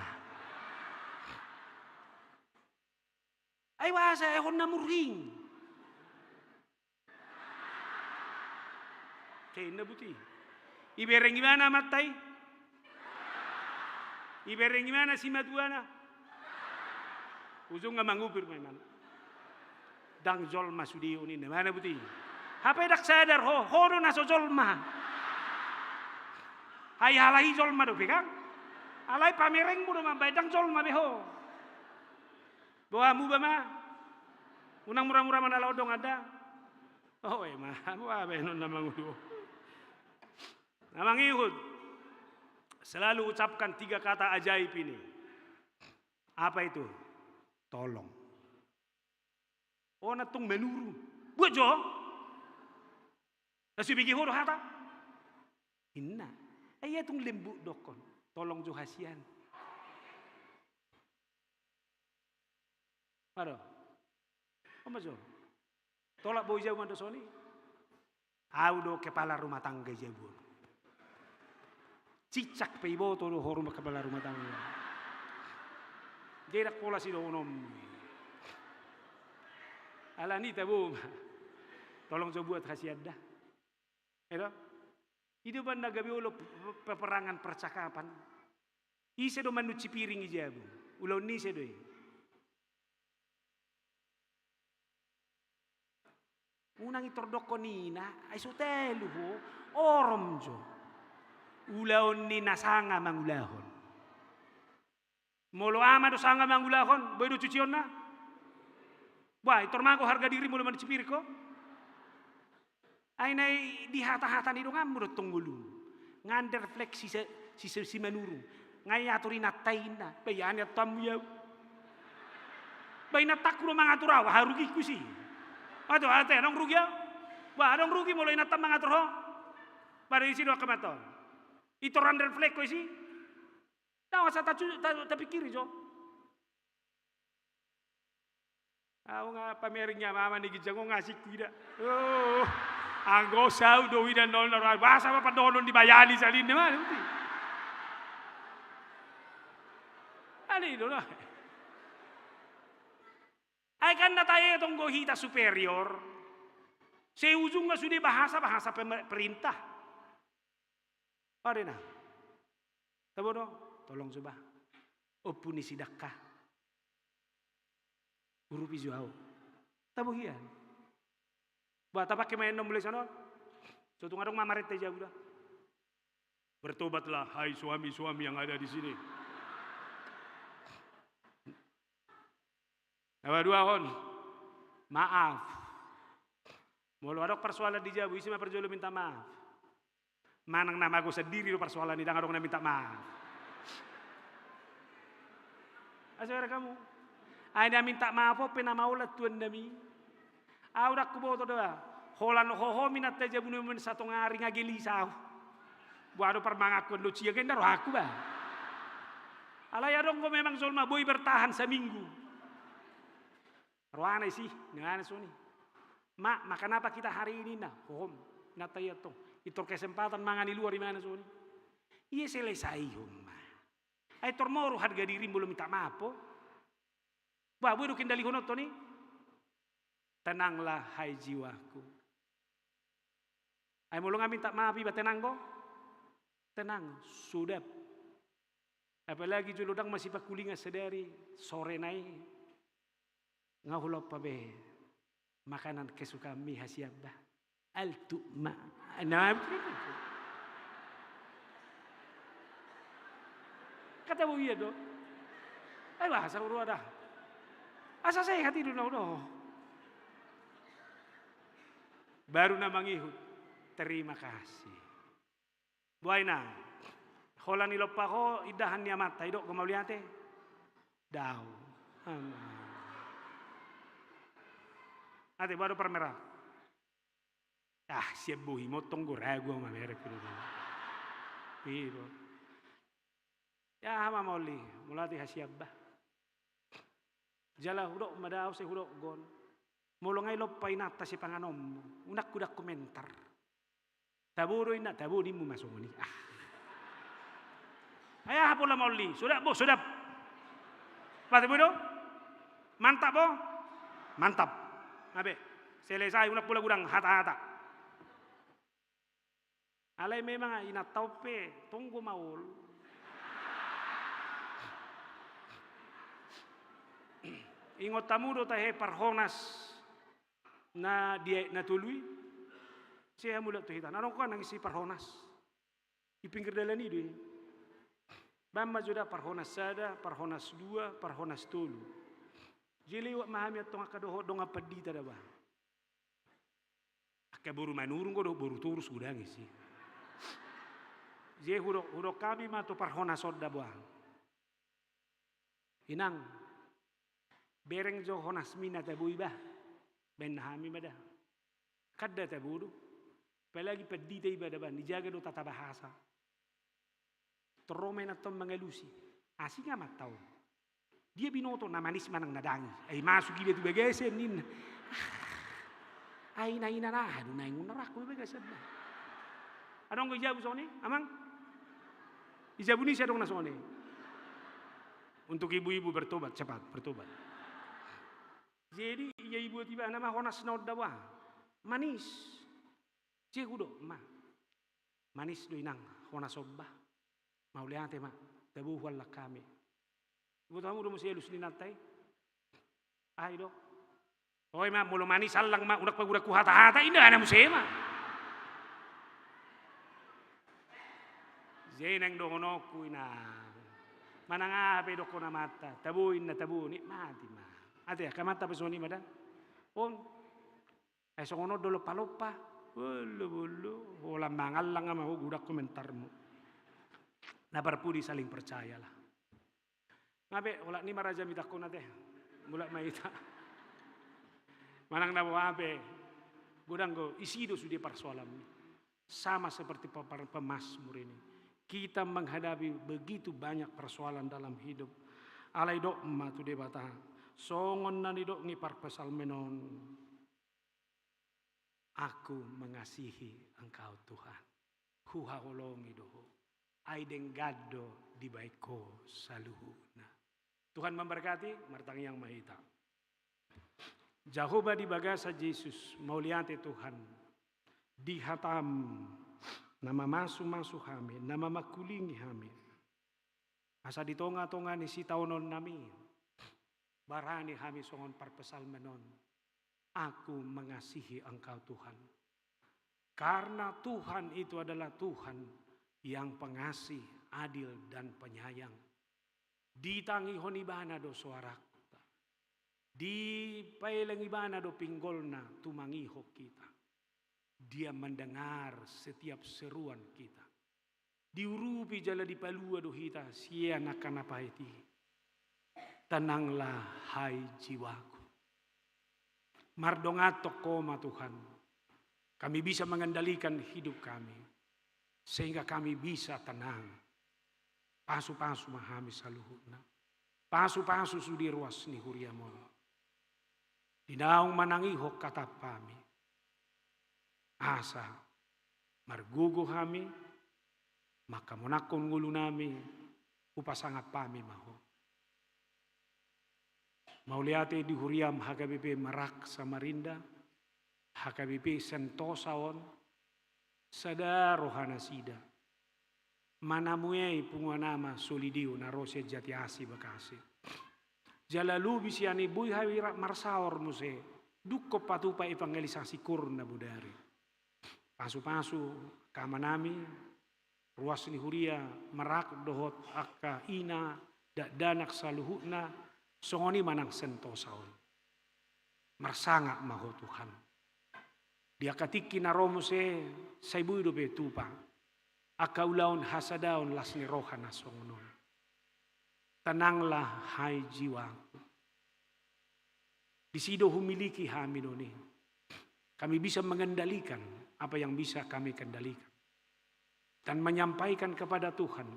Ai boasa, eh, hon na murhing. Kena buti. Ibereng ibana amanta i. Ibereng ibana simatuana. Ujungna mangupir ma imana. Ndang jolma sude on ninna, mana buti. Hape ndang sadar ho, ho do na so jolma. Ai halai jolma dope kan. Alai pamerengmu do mambaen ndang jolma be ho. Boa muba ma. Unang mura-mura manalaon dongan da. Oh, ema, boa baenon na mangolu. Na mangihut. Selalu ucapkan tiga kata ajaib ini. Apa itu? Tolong. Oh, na tung manuru. Buat jo. Na subege ho do hata. Inna. Ai ia tung lembut dokkon. Tolong jo hasian. Maro. Oma jo. Tolak boi jabu mandosoni. Au do kepala rumah tangga jabu. Cicak pe iboto do ho rumah kepala rumah tangga. Jadi dak pola si dohonom. Alani tabo ma. Tolong jo buat hasian da. Edo? Ido ban na gabe olo pe-, peperangan percakapan. Ise do manunci piring i jabu. Ulaon ni ise do i. Unang i tor dokkon ina, ai so talu ho, orom jo. Ulaon ni na sanga mangulahon. Molo ama do sanga mangulahon, boi do cucionna? Bah, i tor mago harga diri molo manunci piring ho. Ai na i di hata-hata ni donganmu do tong ngolu. Nga nderfleks si, si, si, si manurung. Nga i atur inanta inna. Bah, ia ni atammu ia. Bah, inantaku do mangatur au, aha rugingku si. Ato, ate, adong rugi au. Bah, adong rugi molo inanta mangatur ho. Bah, do isi do akamaton. I tor nderfleks ho isi. Dao asa ta, ta, tapikiri jo. Au nga pamereng ni ama-ama ni ginjang on nga asing huida. Oh, anggo saut do huida nol na roa. Boasa ma pandohonon dibayani salinna ma, boti. Ani do na. Ai kan na tahe tong do hita superior. Sai ujungna sude bahasa, bahasa pem-, perintah. Ode na. Tabo do, tolong coba. Ompu ni si Dangka. Urupi jo au. Tabo hian. Bah, tapake ma enom mulai sanon. So tung adong ma marenta i jabu da. Bertobatlah, hai suami-suami yang ada di sini. Na paduahon, maaf. Molo adong parsoalan di jabu, ise ma parjolo minta maaf? Manang na mago sandiri do parsoalan i, ndang adong na minta maaf. Asa bereng hamu. Ai na minta maaf on pe na maolat tuan nami. Au ndang huboto do ba. Holan hohom inanta i jabu nami on satonga ari nga gelisa au. Boha do parmanganku on do cia, inda rohangku ba. Alai adong do memang jolma boi bertahan saminggu. Rohana isi, ninna songon i. Ma, makan apa kita hari ini, ninna? Hohom, inanta i antong. I tor kesempatan mangan i luar, ninna songon i. Ia selesaihon ma. Ai tor moru harga diri molo minta maaf ho. Bah, boi do kendalihononta on i. Tenanglah, hai jiwaku. Ai molo nga minta maaf iba, tenang do? Tenang, sudap. Apalagi jolo ndang masipangkulingan sadari, sore nai nga hulompa be makanan kesukaanmi hasian bah. Altu ma. Na, kata bo ia do. Ai bah, asa urua da. Asa sehat i do na, udo. Baru na mangihut. Terima kasih. Boha ina. Holan ilompa ho indahan ni amanta, idok do mauliate. Dao. Ama. Ate, boha do parmerang? Ah, sian bohi montong do ragu au mamereng. Ido. Ia aha ma mauliate, hasian bah. Jala hudok ma da au, sai hudok gon. Molo nga ilompa inanta sipanganonmu, unang hudok komentar. Tabo do inna, tabo nimmu ma songon i. Ah. pola maol i. Sodap bo, sodap. Bah, tabo do? Mantap bo? Mantap. Abe, selesai, unang pola godang hata-hata. Alai memang inanta on pe tonggo maol. Ingot hamu do tahe parhonas na di aek na tolu i? Sai hamu mulak tu hita. Na adong kan nang isi parhonas. Di pinggir dalan i do i. Baen ma jo da parhonas sada, parhonas dua, parhonas tolu. Jadi lewat ma hami antong angka dohot dongan pandita da bah. Angka boru Manurung do, boru Torus godang isi. Jadi hudok, hudok hami ma tu parhonas on da bah. Inang, bereng jo honasmi na tabo i bah. Baen hami ma da. Kan da tabo do. Apalagi pandita iba da bah, dijaga do tata bahasa. Torro ma inanta on mangalusi. Asing amanta on. Dia binoto na manis manang na dangis. Ai masuk iba tu bagasan ninna. Ai na ina na aha do naeng unarangku bagasan na. Adong do i jabu songon i, amang? I jabu ni si adong na songon i. Untuk ibu-ibu bertobat, cepat bertobat. Jadi ia ibu tiba nama honas na on da bah. Manis. Jadi hudok ma. Manis do inang honas on bah. Mauliate ma, tabo huallang hami. Iboto hamu do muse alus ni inanta i? Ai do. Oi ma, molo manis allang ma, unang pagodangku hata-hata, inda ana muse ma. Jadi naeng dohononku inang. Manang aha pe dokkon amanta, tabo inna tabo, nikmati ma. Ate, angka amanta pe songon i ma da. On. Ai songon on do lompa-lompa. Bolo, bolo. Holan mangallang ma ho godang komentarmu. Na parpudi saling percayalah. Nga be, holan i ma raja mitangkon ate. Mulak ma hita. Manang na boha pe. Godang do, isi do sude parsoalanmi. Sama seperti pe-, pe-, pemazmur ini. Kita menghadapi begitu banyak persoalan dalam hidup. Alai dok ma tu Debata. Songon na nidok ni parpsalmen on. Aku mengasihi Engkau, Tuhan. Huhaholongi do Ho. Ai denggan do dibahen Ho saluhutna. Tuhan memberkati, martangiang ma hita. Jahowa di bagasan Jesus, mauliate Tuhan. Di hataM na mamasu-masu hami, na mamangkulingi hami. Asa di tonga-tonga ni sitaononnami, barani hami songon parpsalmen on, "Aku mengasihi Engkau, Tuhan." Karena Tuhan itu adalah Tuhan yang pengasih, adil, dan penyayang. Ditangihon Ibana do soarakta. Dipaeleng Ibana do pinggolna tumangihon hita. Dia mendengar setiap seruan kita. Diurupi jala dipalua do hita sian angka na paet i. Tenanglah, hai jiwaku. Mardonganhon Ho ma Tuhan. Kami bisa mengendalikan hidup kami. Sehingga kami bisa tenang. Pasu-pasu ma hami saluhutna. Pasu-pasu sude ruas ni huriaM on. Di naung manangihon hataM hami. Asa margogo hami, mangkamonangkon ngolunami, hupasangap hami ma Ho. Mauliate di huriaM H K B P Merak Samarinda, H K B P Sentosa on, sada rohanasida. Manamuei punguan ama Solideo na ro sian Jatiasi Bekasi. Jala lobi sian i boi hami rap marsaor muse, dungkon patupa evangelisasi koor na bodari. Pasu-pasu angka amanami, ruas ni huria Merak dohot angka ina, dakdanak saluhutna, songon i ma nang Sentosa on. Marsangap ma Ho Tuhan. Di angka tingki na ro muse, sai boi dope tupa angka ulaon hasadaon las ni roha na songon on. Tenanglah, hai jiwaku. Disi do humiliki hami do ni. Kami bisa mengendalikan apa yang bisa kami kendalikan. Dan menyampaikan kepada Tuhan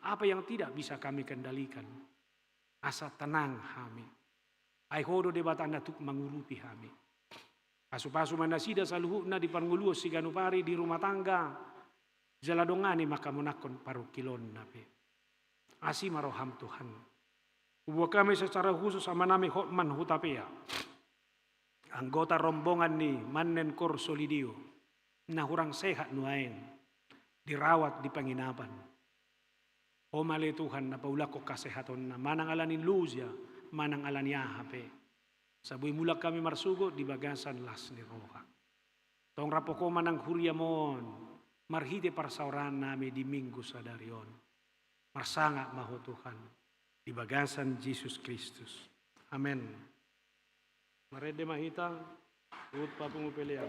apa yang tidak bisa kami kendalikan. Asa tenang hami. Ai Ho do Debata na tuk mangurupi hami. Pasu-pasu ma nasida saluhutna di parngoluon siganup ari di rumah tangga. Jala dongani mangkamonangkon parungkilonna pe. Asi ma roham Tuhan. Huboan hami secara khusus amanami Hotman Hutapea, anggota rombongan ni Mannen Corso Laudeo, na hurang sehat nuaeng, dirawat di penginapan. Ho ma ale Tuhan na paulakhon kesehatonna, manang ala ni loja, manang ala ni aha pe. Sai boi mulak hami marsogot di bagasan las ni roha. Tong rap Ho manang huriam on, marhite parsaorannami di Minggu sadari on. Marsangap ma Ho Tuhan, di bagasan Jesus Kristus. Amen. Marende ma hita, huhut papungu pelean.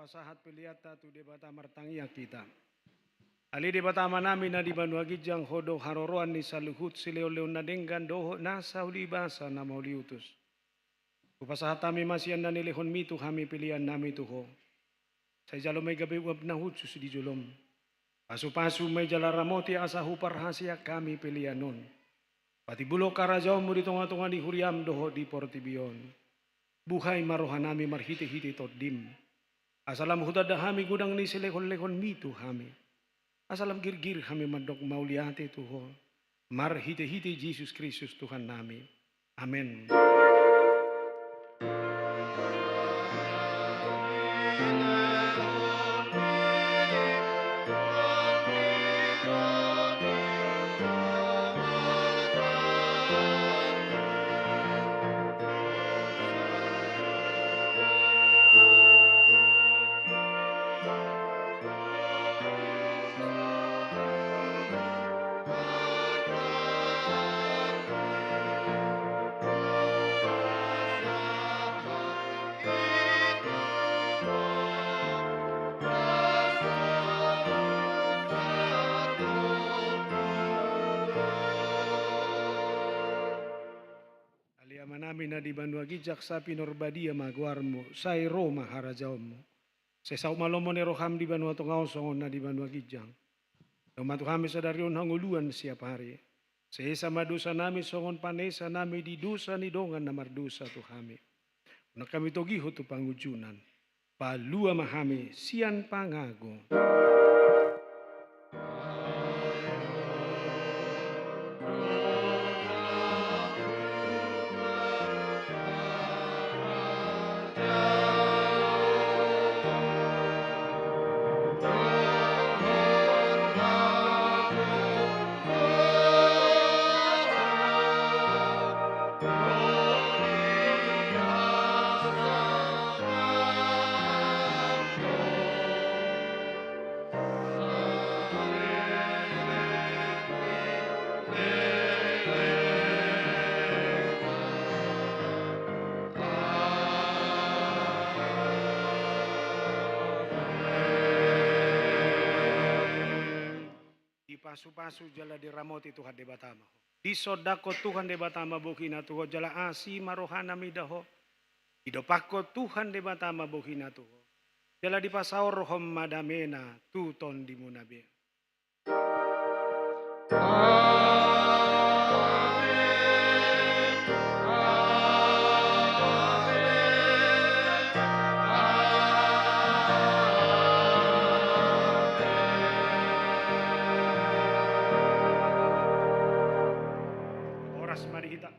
Pasahat peleanta tu Debata, martangiang hita. Ale Debata Amanami na di banua ginjang, Ho do haroroan ni saluhut silehonlehon na denggan dohot nasa uli basa na mauliutus. Hupasahat hami ma sian na nilehonmi tu hami peleannami tu Ho. Sai jalo ma i gabe uap na hushus di jolom. Pasupasu ma i jala ramoti asa huparhaseang hami pelean on. Patimbulhon harajaonmu di tongatonga ni huriam dohot di portibi on. Buhai ma rohanami marhitehite Tondim. Asa lam hutanda hami godang ni silehonlehonmi tu hami. Asa lam girgir hami mandok mauliate tu Ho. Marhitehite Jesus Kristus Tuhannami. Amen. Ale Amanami na di banua ginjang, sai pinarbadia ma goarmu, sai ro ma harajaonmu. Sai saut ma lomo ni roham di banua tonga on songon na di banua ginjang. Dohot ma tu hami sadari on hangoluan siapari. Sesa ma dosanami songon panesanami di dosa ni dongan na mardosa tu hami. Unang hami togihon tu pangunjunan. Palua ma hami sian pangago. Dipasupasu jala diramoti Tuhan Debata ma ho. Disondangkon Tuhan Debata ma bohina tu ho, jala asi ma rohana mida ho. Didompakkon Tuhan Debata ma bohina tu ho, jala dipasaorhon ma damena tu tondimuna be. Horas ma di hita.